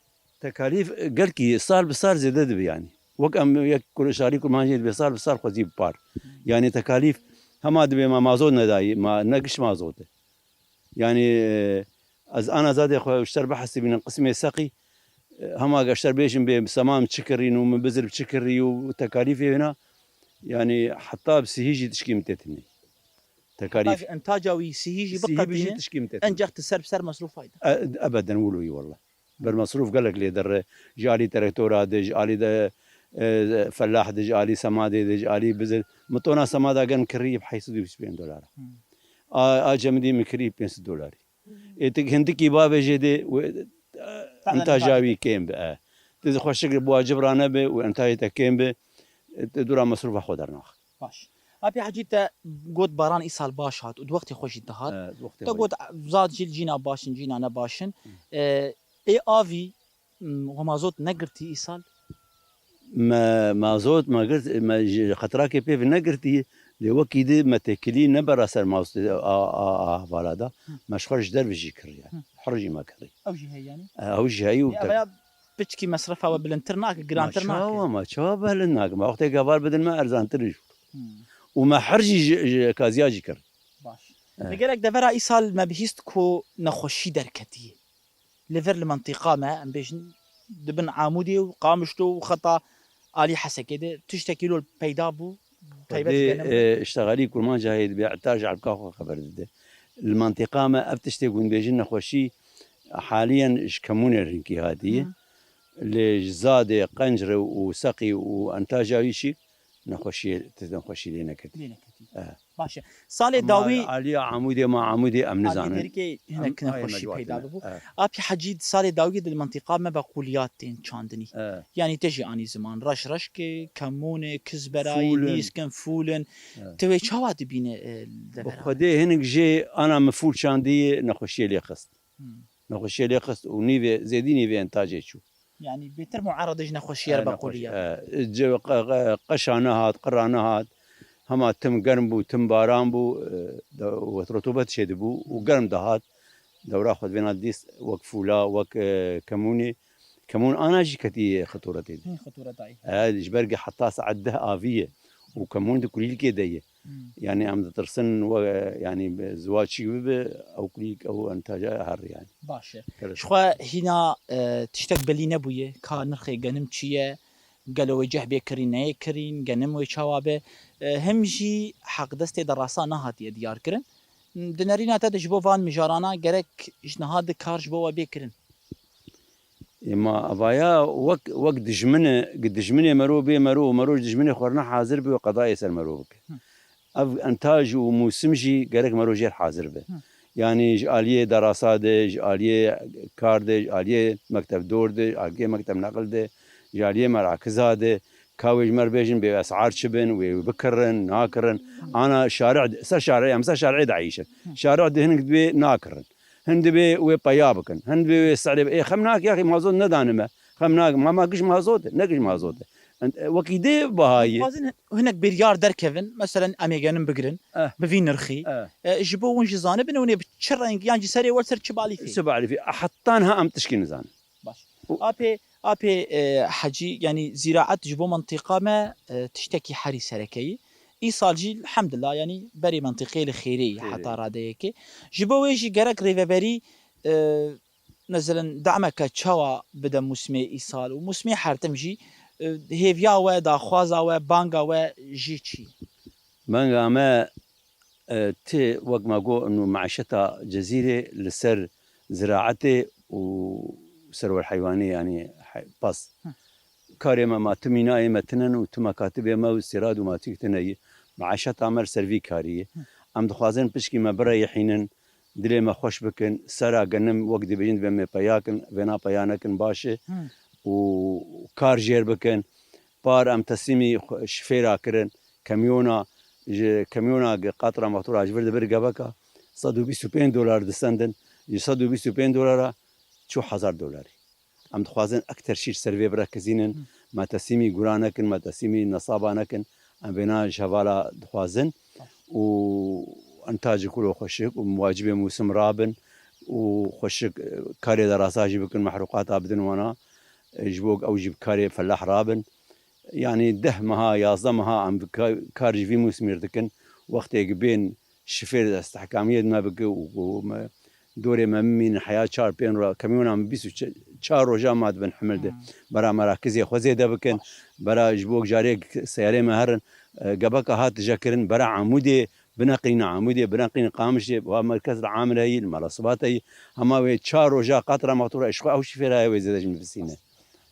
Tekalîf, e, gelkî sal bi sal zêde dibe yani. Wek em yek kur-, şarî kurmancê dibe sal bi sal xwezî bi par. Hmm. Yani tekalîf hema dibe ma mazot nedayî, ma ne giş mazot e. Yani, e, ez ana zadê xwe ji te re bihesibînim qismê seqî, e, hema ge ji te re bêjim bê seman çi kirîn û min bizir bi çi kirî û tekalîfê wêna, yani heta bi sihî jî tişkî min tê tinê. Tekalîf. Heta intaca wî sihî jî Sihî biqebîne, tişkî min tê tinê. Encax tu ser bi ser mesrûfa yî de. E, ebeden wilo yî wallah. Ber mesrûf gelek lê derre. Ji alî terektora de, ji alî de, e, felah de, ji alî semadê de, ji alî bizir. Min tona semada gen kirî bi heyt sed û bîst û pênc dolara. Hmm. A, a cemidî min kirî pênc sed dolarî. Ê tu hindikî bavêjê dê, we, Taban, intaja taban. wî kêm be, e. Tu xweşik li Buwacib rane be û Entayê te kêm be, tu dûra mesrûfa xwe dernax. Baş. Apê Hecî, te got baran îsal baş hat û di wextê xwe jî dihat. E, di wextê Te xwe got zad jî li cîna baş in, cîna ne baş in. E, ê avî, m, we mazot negirtî îsal? Me mazot, me girt, me ji xetirakê pê ve negirtî, lê wekî di me têkilî nebera ser mazotê a, a, a hevala da. Hı. Me ji xwe ji derve jî kiriye. Hı. Hir jî me kirî. Ew jî heye yanî? E, ew jî heye û Ê, te- ev ya piçkî mesrefa we bilindtir nake, girantir Ma nake? çawa, ma çawa bilind nake? Ma wextê heval bidin me erzantir jî. Hmm. Û me hir jî ji, ji kaziya jî kir. Baş. Evet. Li gelek devera îsal me bihîst ku nexweşî derketiye. Li vir li mentiqa me, em bêjin, di bin Amûdê û Qamişlo û xeta alî Hesekê de tiştekî lol peyda bû, taybet Xwedê, ji genim re. e, iştexalî kurmanca heye dibe, heta ji elbka xwe xeber dide. Li mentiqa me ev tiştê ku hûn dibêjin nexweşî, haliyen ji Kemûnê rinkî hatiye. Hı. Lê ji Zadê, Qencre û Seqî û Entaja wî şî nexweşiyê, ti nexweşî lê neketî. Lê neketî. E. Baş e. Salê Ama dawî aliya Amûdê ma Amûdê em Aliyê nizanin. Derkê hinek Em, ay, nexweşî mecbuatine. peyda bibû. E. Apî Hecî, salê dawî di li mentiqa me be quliyat tên çandinî. E. Yanî te jî anî ziman. Reş reşkê, Kemûnê, Kizberayî, Fûlin. Nîskin, Fûlin. E. Tu wê çawa dibîne, e, li Bi devera? Xwedê hinek jê ana min fûl çandiyê nexweşiyê lê xist. Hmm. Nexweşiyê lê xist û nîvê, zêdî nîvê entacê çû. Yanî bêtir muarede ji nexweşiyê re E, be nexweş-, quliyat. e, ce-, qe-, qe-, qeşa nehat, qira nehat. Hema tim germ bû, tim baran bû, e, de-, wet rutubet çêdibû û germ dihat. Dewra xwe vêna dîst wek fûla, wek, e, Kemûnê. Kemûn ana jî ketî xitûretê de. Hîn xitûretayî. E, ji ber ke heta saet deh avî ye û Kemûn di kulîlkê de ye. Hmm. Yanî em ditirsin we, yanî bi ziwaçî bibe, ew kulîlk, ew entaja her yanî. Baş e. Kerem. Ji xwe hîna, e, tiştek belî nebûye, ka nirxê genim çi ye, gelo wê ceh bê kirîn, neyê kirîn, genim wê çawa be. E, him jî heqdestê derasa nehatiye diyar kirin. Di nerîna te de ji bo van mijarana gerek ji niha di kar ji bo we bê kirin? Ê ma evaya wek, wek dijmin e, gi dijminê mero bê mero û mero ji dijminê xwe re ne hazir be û qedayê ser mero bike. Hı. Ev entaj û mûsim jî gerek mero jêr hazir be. Hı. Yanî ji aliyê derasa de, ji aliyê kar de, ji aliyê mekteb dor de, ji aliyê mekteb neqil de, ji aliyê merakiza de, ka wê ji me re bêjin bê esar çi bin, wê bikirin, nakirin. Ana şari'ê, ser şari'ê, em ser şari'ê dieyşin. Şari' dê hinek divê nakirin. Hin divê wê peya bikin. Hin divê wê serê, ê xem nak, yaxî mazot nedane me. Xem nak, ma, ma giş mazot e, ne giş mazot e. Ent-, e, wekî dê bahayê. Dixwazin hinek biryar derkevin, meselen, em ê genim bigirin, Eh. bi vî nirxî. Eh. E, ji bo hûn jî zanibin, hûn ê bi çi reng, yan jî serê wer ser çi balîfê? Çi balîfê? Heta niha em tişkî nizanin. Baş. Û- Apê, apê, e, Hecî, yanî zîraet ji bo mentiqa me, e, tiştekî herî serekeyî. Îsal jî, elhamdulillah, yanî berê mentiqê li xêrê yî Xêrê. heta radeyekê. Ji bo wê jî gerek rêveberî, e, meselên, dameke çawa bide mûsimê îsal û mûsimê hertim jî, e, hêviya we, daxwaza we, banga we jî çi? Banga me, e, tê, wek me got, û meîşeta Cezîrê li ser ziraetê û serwer heywanî, yanî he-, pas. Hı. Karê me, ma tu mînayê me tinen û tu mekatibê me û sêrad û matîk tine yî. Meîşeta me li ser vî karî ye. Hı. Em dixwazin pişkî me bireyihînin, dilê me xweş bikin, sera genim wek dibêjin divê me peya kin, vêna peya nekin baş e. Hı. Û kar jêr bikin. Par em teslîmî xwe-, şifêra kirin, kamyona, ji kamyona ge-, qatra motora ji vir dibir gebeka, sed û bîst û pênc dolar disendin, ji sed û bîst û pênc dolara çû hezar dolarî. Em dixwazin ekter şîr ser vê birekizînin, Hı. me teslîmî gura nekin, me teslîmî nesaba nekin, em vêna ji hevala dixwazin û entacê kuro xweşik û wacibê mûsim rabin û xweşik, e, karê derasa jî bikin, mehrûqata bidin wana, e, ji bo ew jî bi karê felah rabin. Yanî deh meha, yazdeh meha em bi ka-, kar ji vî mûsimî re dikin. Wextê ki bên şifêr destehkamiyê me bike û, û me dorê me bimînin heya çar pênc ro-, kamyona me bîst û çar roja ma dibin himil de. Hmm. Bera merakizê xwe zêde bikin. Baş. Bera ji bo carê seyarê me herin, e, gebeka hat dijekirin, bera Amûdê bineqînin, Amûdê bineqînin, Qamişê, wa merkez li Amir heyî, li Mala Sibat heyî. Hema wê çar roja qatra mextura ji xwe ew şifêra heye wê zêde ji min bistîne.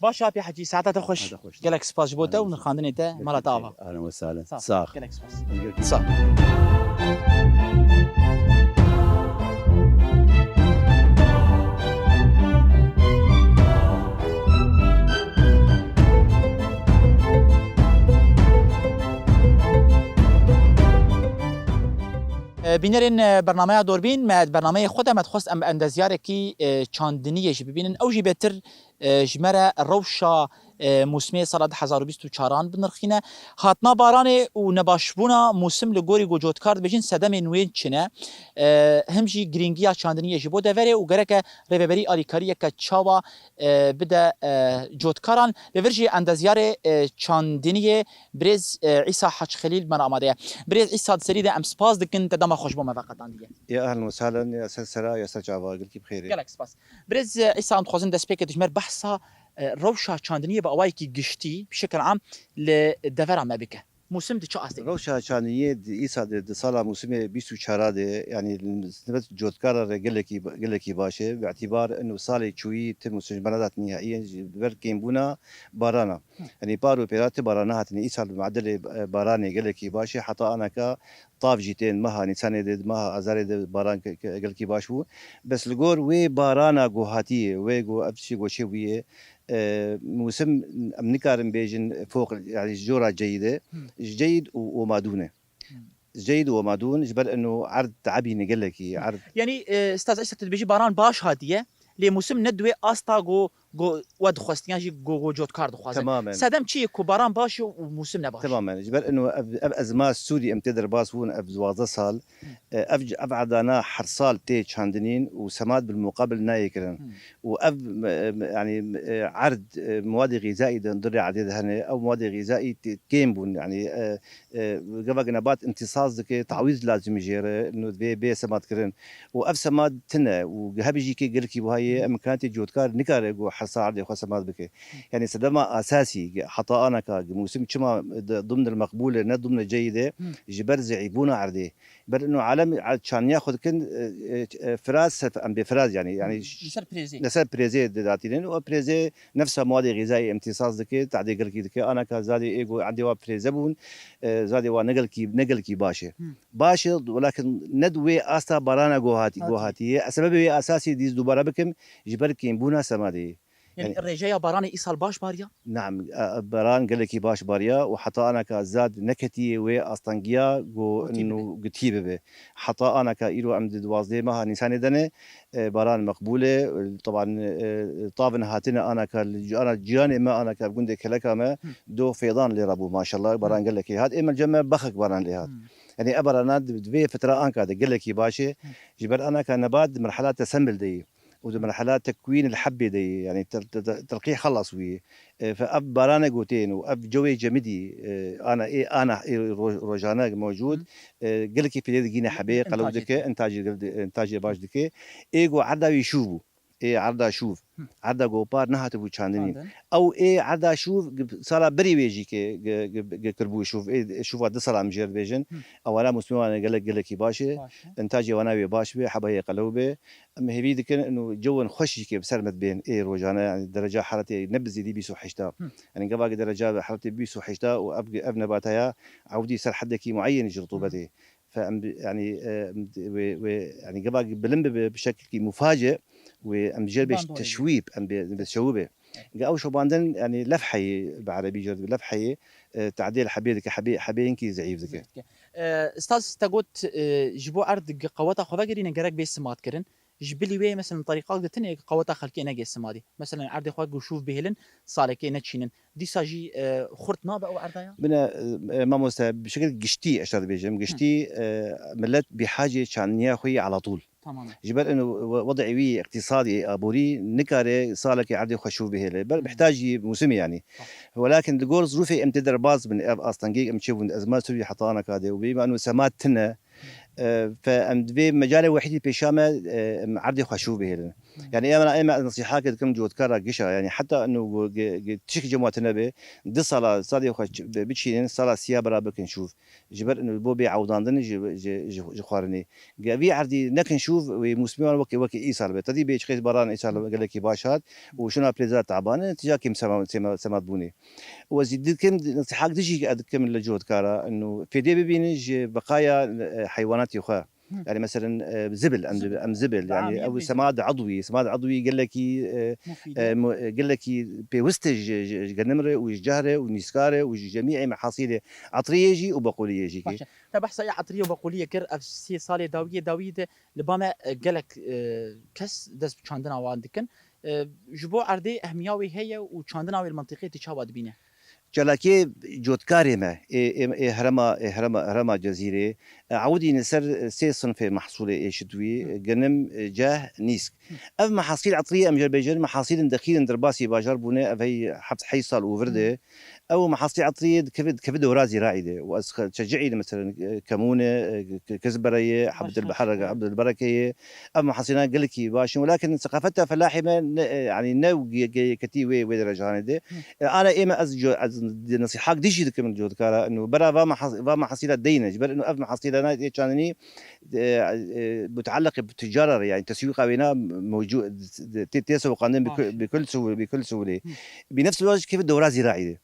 Baş apê Hecî, saeta te xweş. Saeta xweş. Gelek spas ji bo te û nirxandinê te, mala te ava. Ahlen we sahlen. Sağ ol. Sağ ol. Gelek spas. Sağ ol. Bînerên, e, bernameya Dorbîn, me di bernameyê xwe de me dixwest em bi endezyarekî, e, çandiniyê jî bibînin. Ew jî bêtir, e, ji me re rewşa, e, mûsimê sala du hezar û bîst û çaran binirxîne. Hatina baranê û nebaşbûna mûsim li gorî ku cotkar dibêjin sedemên wê çi ne. E, him jî girîngiya çandiniyê ji bo deverê û gereke rêveberî alîkariyeke çawa, e, bide, e, cotkaran. Li vir jî endezyarê, e, çandiniyê Birêz, e, Îsa Hac Xelîl bi me re amade ye. Birêz Îsa, di serî de em spas dikin te dema xwe ji bo me veqetandiye. Ya ehlen we sehlen, ya ser sera, ya ser çava, gelkî bi xêrê. Gelek spas. Birêz, e, Îsa, em dixwazin destpêkê tu ji me re behsa, e, rewşa çandiniyê bi awayekî giştî, bi şekil am li devera me bike. Mûsim di çi astê? Rewşa çandiniyê di Îsa de, di sala mûsimê bîst û çara de, yanî li nisbet cotkara re gelekî, gelekî baş e. Bi îtîbar eno salê çûyî tim mûsim ji me nedat nihaiyen ji ber kêmbûna barana. Hı. Yanî par û pêra ti baran nehatine. Îsal bi muedelê, e, baranê gelekî baş e. Heta anaka tav jî tên meha Nîsanê de, meha Azarê de baran ke-, ke-, gelekî baş bû. Bes li gor wê barana ku hatiye, wê ku ev tiştê ku çêbûye, e, mûsim em nikarin bêjin foq, yanî ji cora ceyîd e. Hı. Ji ceyîd û omadûn e. Hı. Ji ceyîd û omadûn, ji ber eno erd teebîne gelekî, erd. Yanî, e, Staz Îsa, tu dibêjî baran baş hatiye, lê mûsim ne di wê asta ku, ku we dixwestin, yan jî ku, ku cotkar dixwazin. Temamen. Sedem çi ye ku baran baş e û mûsim ne baş? Temamen. Ji ber eno ev, ev ezma Sûrî em tê derbas bûn, ev duwazdeh sal, Hı. e, ev, ev erdana her sal tê çandinîn û semad bil muqabil nayê kirin. Hı. Û ev, e, e, yanî, e, erd, e, muadê xîzaî di, di rê erdê de hene, ew muadê xîzaî tê-, kêm bûn, yanî, e, e, gevek nebat imtîsaz dike, tawîz lazim jê re, ino divê bê semat kirin. Û ev semat tine û hebî jî kê gelkî buha ye, Hı. em imkaniyetê cotkar nikare ku her sal erdê xwe semat bike. Hı. Yanî sedema asasî, heta anaka, mûsim çima di, dimnil meqbûl e, ne dimnil ceyîd e, Hı. ji ber zeîfbûna erdê. Ber ino alem, a, çaniya xwe dikin, e, e, e, firaz, sef-, em bê firaz, yanî, yanî Hı. Li ser pirêzê. Li ser pirêzê didatînin û pirêzê nefsa muadê xîzayê imtîsaz dike, tadê gelkî dike. Anaka zadê ê ku erdê wa pirêze bûn, e, zadê wa ne gelkî, ne gelkî baş e. Hı. Baş e, welakin ne di wê asta barana ku hatî, ku Hatî. hatiye. Sebebê wê asasî dîs dubare bikim, ji ber kêmbûna semadê. Yanî Yanî rêjeya baranê îsal baş bariya? Naam, e, e, baran gelekî baş bariya û heta anaka zad neketiye wê astengiya ku Gotî ino bibe. gotî bibe. Heta anaka îro em di duwazdeh meha Nîsanê de ne, e, baran meqbûl e. Teban, e, tavin hatine anaka li ana ciyanê me, anaka gundê keleka me, Hı. do fêdan lê re bû maşallah, baran Hı. gelekî hat. Ê me cem me bexek baran lê hat. Hı. Yanî ev barana di, di vê fitra anka de gelekî baş e. Hı. Ji ber anaka nebat di merhela tesembil de ye. û di merhela tekwîn li hebbê de ye, yanî tel-, te-, te-, telqîh xelas wî ye. E, fe ev barane gotên û ev cewê cemidî, e, ana ê, ana ê roj-, rojane mewcûd, Hı. e, gelekî fêdê digîne hebê, qelew İntac dike, dike. intacê gel-, intacê baş dike. Ê ku erda wî şûv bû. Ê erda şûv. Hı. Erda ku par nehatibû çandinî. Çandin. Ew ê erda şûv sala berî wê jî ke, ke, ke, ke kiribû şûv. Ê şûva du sala em jê re dibêjin. Hı. Ewana mûsimê wan gelek, gelekî baş e. Baş e. Intacê wana wê baş be, hebayê qelew be. Em hêvî dikin ino cewên xweş jî kê bi ser me dibên ê rojane, yanî dereca heretê ne bi zêdî bîst û heşta. Hı. Yanî gavakê dereca heretê bîst û heşta û ev, ev nebata ya ewdî ser hedekî mueyen ji Hı. rutubetê. Fe em bi, yanî, e, em di, wê, wê, yanî gavakê bilind bibe bi şekilkî muface wê em jê bê Bandorê. teşwîb, em bê, bê şewibê. Evet. Ge ew şobandin, yanî lefheyê bi erebî jê re dibe, lefheyê, e, tadê li hebê dike, hebê, hebê hinkî zeîf dike. Zêde dike. E, Staz, te got, e, ji bo erd qeweta xwe vegerîne gerek bê simat kirin. Ji bilî wê, mesela, terîqat de tune qeweta xelkê neke simadî. Mesela, erdê xwe ku şûv bihêlin, salekê neçînin. Dîsa jî, e, xurt nabe ew erdaya? Bine, e, mamoste, bi şekil giştî ez te dibêjim. Hı. Giştî, e, millet bihacê çandiniya xwe yî alatûl. Tamamen. Ji ber ino we-, wed'ê wî îqtîsadî, aborî nikare salekê erdê xwe şûv bihêle. Ber Hı. bihtacî mûsimê yanî. Tamam. Welakin li gor zirûfê em tê derbas bin, ev astengê em çêbûn, ezma Sûrî heta anaka de û bê, ino semat tune, E, fe em divê mecalê wehîdî pêşa me, e, em erdê xwe şûv bihêlin. Hmm. Yani ême, ême nesiha ke dikim cotkara gişa, yani heta ino ge-, ge-, tişik cem wate nebe, di sala sadê xwe ç-, bi-, biçînin, sala siya bira bikin şûv. Ji ber ino bo bê ewdandin ji, ji, ji, ji xwarinê. Ge vî erdî nekin şûv, wê mûsimê wan wekî, wekî îsal be. Tedî bê çiqês baran îsal gelekî baş hat û şuna pirêzira taban e, tija kêm sema-, sema-, semat bûnê. Û ez jî dikim, nesîhat dijî ez dikim li cotkara, ino fêdê bibînin ji beqaya, e, heywanatê xwe. Hı. Yani mesela, e, zibil, em, Zibil. Em zibil, yani Tamir ew bêjin. semad edwî, semad edwî gelekî, e, Mufîd e, e. mu-, e, gelekî pêwist e ji, ji, ji genim re û ji ceh re û nîska re û ji cemî ê mehasîlê etriyê jî û beqûliyê jî. Baş e. Te behsa ya etriyê û beqûliyê kir, ev sê salê dawiyê dawiyê de li ba me, e, gelek, e, kes dest bi çandina wan dikin. E, ji bo erdê ehmiya wê heye û çandina wê li mentiqê tu çawa dibîne? Çalakiyê cotkarê me, ê, ê, ê herema, ê herema, herema Cezîrê, e, ewidîne ser sê sinfê mehsûlê ê şitwî, Hı. genim, e, ceh, nîsk. Hı. Ev mehasîl etriyê em jê bêjin, mehasîlin dexîlin derbasî bajar bûne, ev hey heft heyş sal û vir de. Hı. Ew mehasîl etriyê dikeve, dikeve dora zîraî de. Û ez xe-, çecihî de, mesela, e, kemûne, e, ke-, kezbereyê, Baş, hebdil baş, behar, evet. hebdil berekeyê. Ev mehasîlan gelekî baş in. Welakin seqafeta felahê me ne, e, yani ne ge-, ge-, ketî wê, wê derecanê de. Hı. E, ana ê me ez co-, ez di nesîhak dijî dikim cotkara, inu bera va mehas-, va mehasîla deyne. Ji ber inu ev mehasîlana ê çandinî, e, e, mutealliq bi ticara re, yani teswîqa wêna mewcû-, tê, tê sewqandin bi Baş. kul, bi kul sewil, bi kul sewilê. Hı. Bi nefs wajî kevin dewra zîraî de.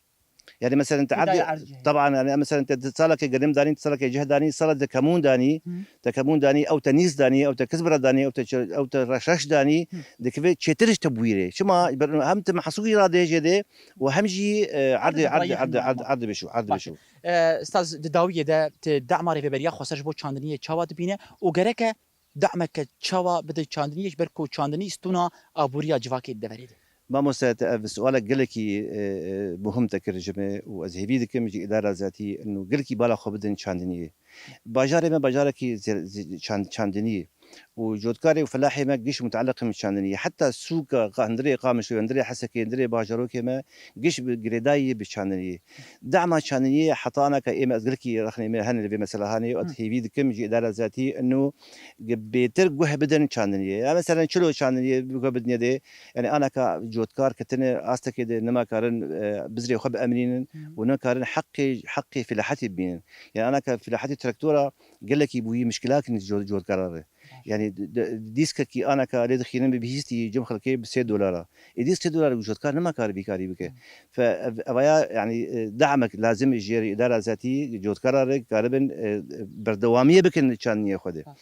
Yani mesela te Tê dayê erdê, ercihê. taban yani mesela te salakê genim danî, salakê ceh danî, sala te kemûn danî, Hı. te kemûn danî, ew te nîs danî, ew te kizbira danî, ew te çe-, ew te reş, reş danî, Hı. dikeve çêtir ji te bûyî rê. Çima? Ber-, hem te mehsûlî radê jê de û hem jî, e, erdê, Erdê erdê, dayê erdê, hem erdê, ama. erdê bişû, erdê Baş. bişû. E, Staz, di dawiyê de tu dema rêveberiya xweser ji bo çandiniyê çawa dibîne û gereke dameke çawa bide çandiniyê, ji ber ku çandinî stûna aboriya civakê di deverê de? Mamoste, te ev sualek gelekî, e, e, muhim te kir ji me û ez hêvî dikim ji îdara zatî inu gelekî bala xwe bidin çandiniyê. Bajarê me bajarekî ze-, ze-, çand-, çandinî ye û cotkarê û felahê me giş muteleq in bi çandiniyê. Heta sûka qa-, hundirê Qamişlo, hundirê Hesekê, hundirê bajarokê me giş bi girêdayî bi çandiniyê. Dema çandiniyê heta anaka ê me ez gelekî rexnê me hene li vê mesela hanê û ez Hı. hêvî dikim ji îdara zatî inu bêtir guh bidin çandiniyê. Ya mesela çilo çandiniyê guh bidinê de, yani anaka cotkar ketine astekê de nema karin, e, bizrê xwe biemrînin Hı. û nema karin heqê, heqê filahetê bînin. Yani anaka filahetê traktora gelekî bûyî mişkilak in co-, cotkara re. Baş. Yani d-, d-, dîskekî anaka lê dixînin bi bihîstî cem xelkê bi sê dolara. Êdî sê dolar û cotkar nema kar bîkarî bike. Hmm. Fe ev, evaya, yani, e, damek lazim ji îdara zatî cotkara re karibin, e, berdewamiyê bikin çandiniyê xwe de. Ha.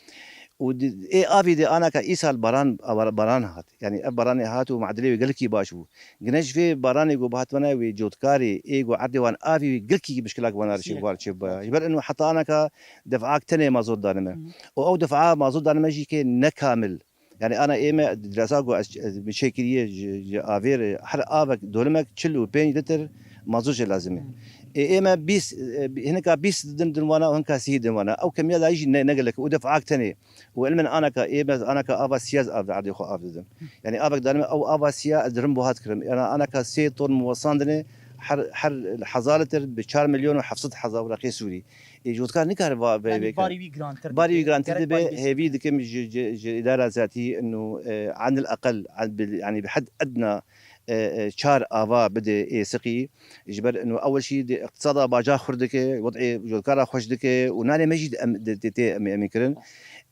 Û di, ê avî de anaka îsal baran, baran hat. Yani ev baranê hat û muadilê wê gelkî baş bû. Gine ji vê baranê ku bihatibana wê cotkarê ê ku erdê wan avî wê gelkî mişkilak wana re çê Siyek. war çê baya. Ji ber inu heta anaka defak tenê mazot danime. Hı. Û ew defa mazot danime jî ke ne kamil. Yani ana ê me dirasa ku ez, ez bi çêkiriye ji, ji avê re her avek dolimek çil û pênc litir mazot jê lazim e. Hmm. Ê, ê me bîst, e, hinika bîst din, din wana û hinika sî din wana. Ew kemiya dayî jî ne, ne gelek û defak tenê. Û ilmen anaka ê me anaka ava siyaz av erdê xwe av didim. Hmm. Yani avek danime ew ava siya ez dirim buhat kirim. Yani anaka sê ton muwesandine her, her hezar litir bi çar milyon û heft sed hezar werqê Sûrî. Ê, cotkar nikare va-, ve-, Yani vêke. barî wî girantir Barî wî dike, girantir gerek dibe, barî bîst. hêvî dikim ji, ji, ji îdara zatî inu, e, anil eqel, an bil, yani bi hed edna, e, e, çar ava bide ê siqî. Ji ber inu ewil şî di iqtisada baca xurt dike, wed'ê cotkara xweş dike û nanê me jî di em, di, di, tê em, em kirin.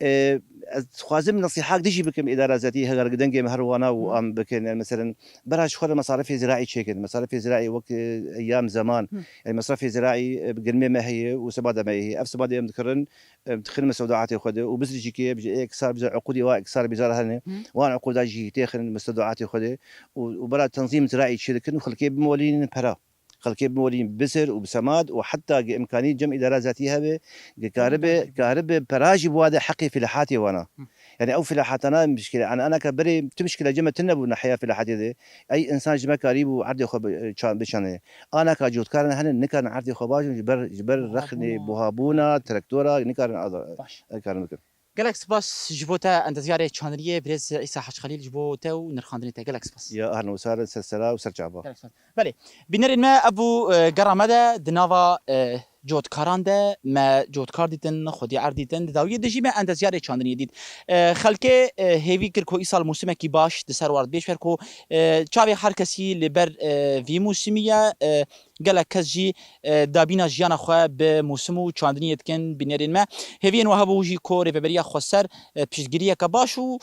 E, ez dixwazim nesîhak dijî bikim îdara zatî, heger dengê me her wana û Hı. em bikin. Yani meselen, bera ji xwe re mesarifê ziraî çêkin. Mesarifê ziraî wek, e, eyyam zeman. Hı. Yani mesrefê ziraî, e, bi girmê me heye û sebada me heye. Ev sebadê em dikirin, em dixin mesewdaatê xwe de û bizrî jî kê, bi ê iksar, bize uqûdê wa iksar bizar hene. Hı. Wan uqûda jî têxin mesewdaatê xwe de û, û bera tenzîm ziraî çê dikin û xelkê bimolînin pera. Xelkê bimolînin bisir û bisemad û heta ge imkanî cem îdara zatî hebe, ge karibe, Hı. karibe pera jî bi wa de heqê filahatê wana. Hı. Yani ew filahatana mişkile, an-, anaka berê tu mişkile cem me tune bû nahiya filahatê de. Ey insan ji me karîbû erdê xwe bi-, çan-, biçane. Anaka cotkaran hene, nikarin erdê xwe bajin ji ber, ji ber Buhabûna. rexnê buhabûna, traktora, nikarin ada-, Baş. nikarin bikin. Gelek spas ji bo te endeziyarê çandiniyê birêz Îsa Hec Xelîl ji bo te û nirxandinê te. Gelek spas. Ya ehlen û sehlen, ser sera û ser çava. Gelek spas. Belê. Bînerên me ev bû, e, gera me de di nava, e, cotkaran de me cotkar dîtin, xwedî erd dîtin. Di dawiyê de jî me endeziyarê çandiniyê dît. E, xelkê, e, hêvî kir ku îsal mûsimekî baş di ser war dibê, ji ber ku, e, çavê her kesî li ber, e, vî mûsimî ye. E, gelek kes jî, e, dabîna jiyana xwe bi mûsim û çandiniyê dikin. Bînerên me hêviyên we hebû jî ku Rêveberiya Xweser, e, piştgiriyeke baş û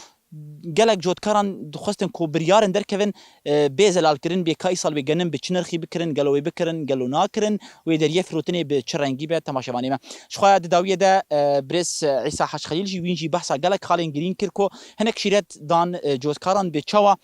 Gelek cotkaran dixwestin ku biryarên derkevin, e, bê zelalkirin, bê ka îsal wê genim bi çi nirxî bikirin, gelo wê bikirin, gelo nakirin, wê deriyê firotinê bi çi rengî be, temaşevanê me. Ji xwe ya di dawiyê de, e, birêz, e, Îsa Hec Xelîl jî, wîn jî behsa gelek xalên girîng kir ku hinek şîret dan, e, cotkaran bê çawa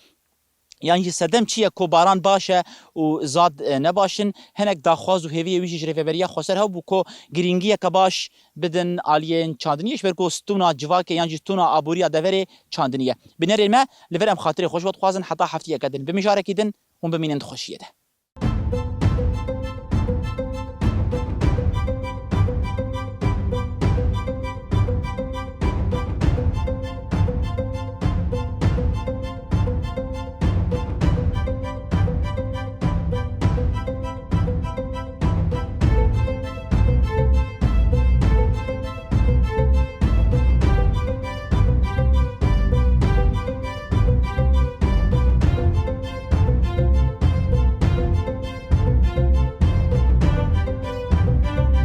yan jî sedem çi ye ku baran baş e û zad, e, ne baş in. Hinek daxwaz û hêviyê wî jî ji Rêveberiya Xweser hebû ku girîngiyeke baş bidin aliyên çandiniyê, ji ber ku stûna civakê yan jî stûna aboriya deverê çandinî ye. Bînerên me, li vir em xatirê xwe ji we dixwazin heta heftiyeke din. Bi mijarekî din hûn bimînin di xweşiyê de.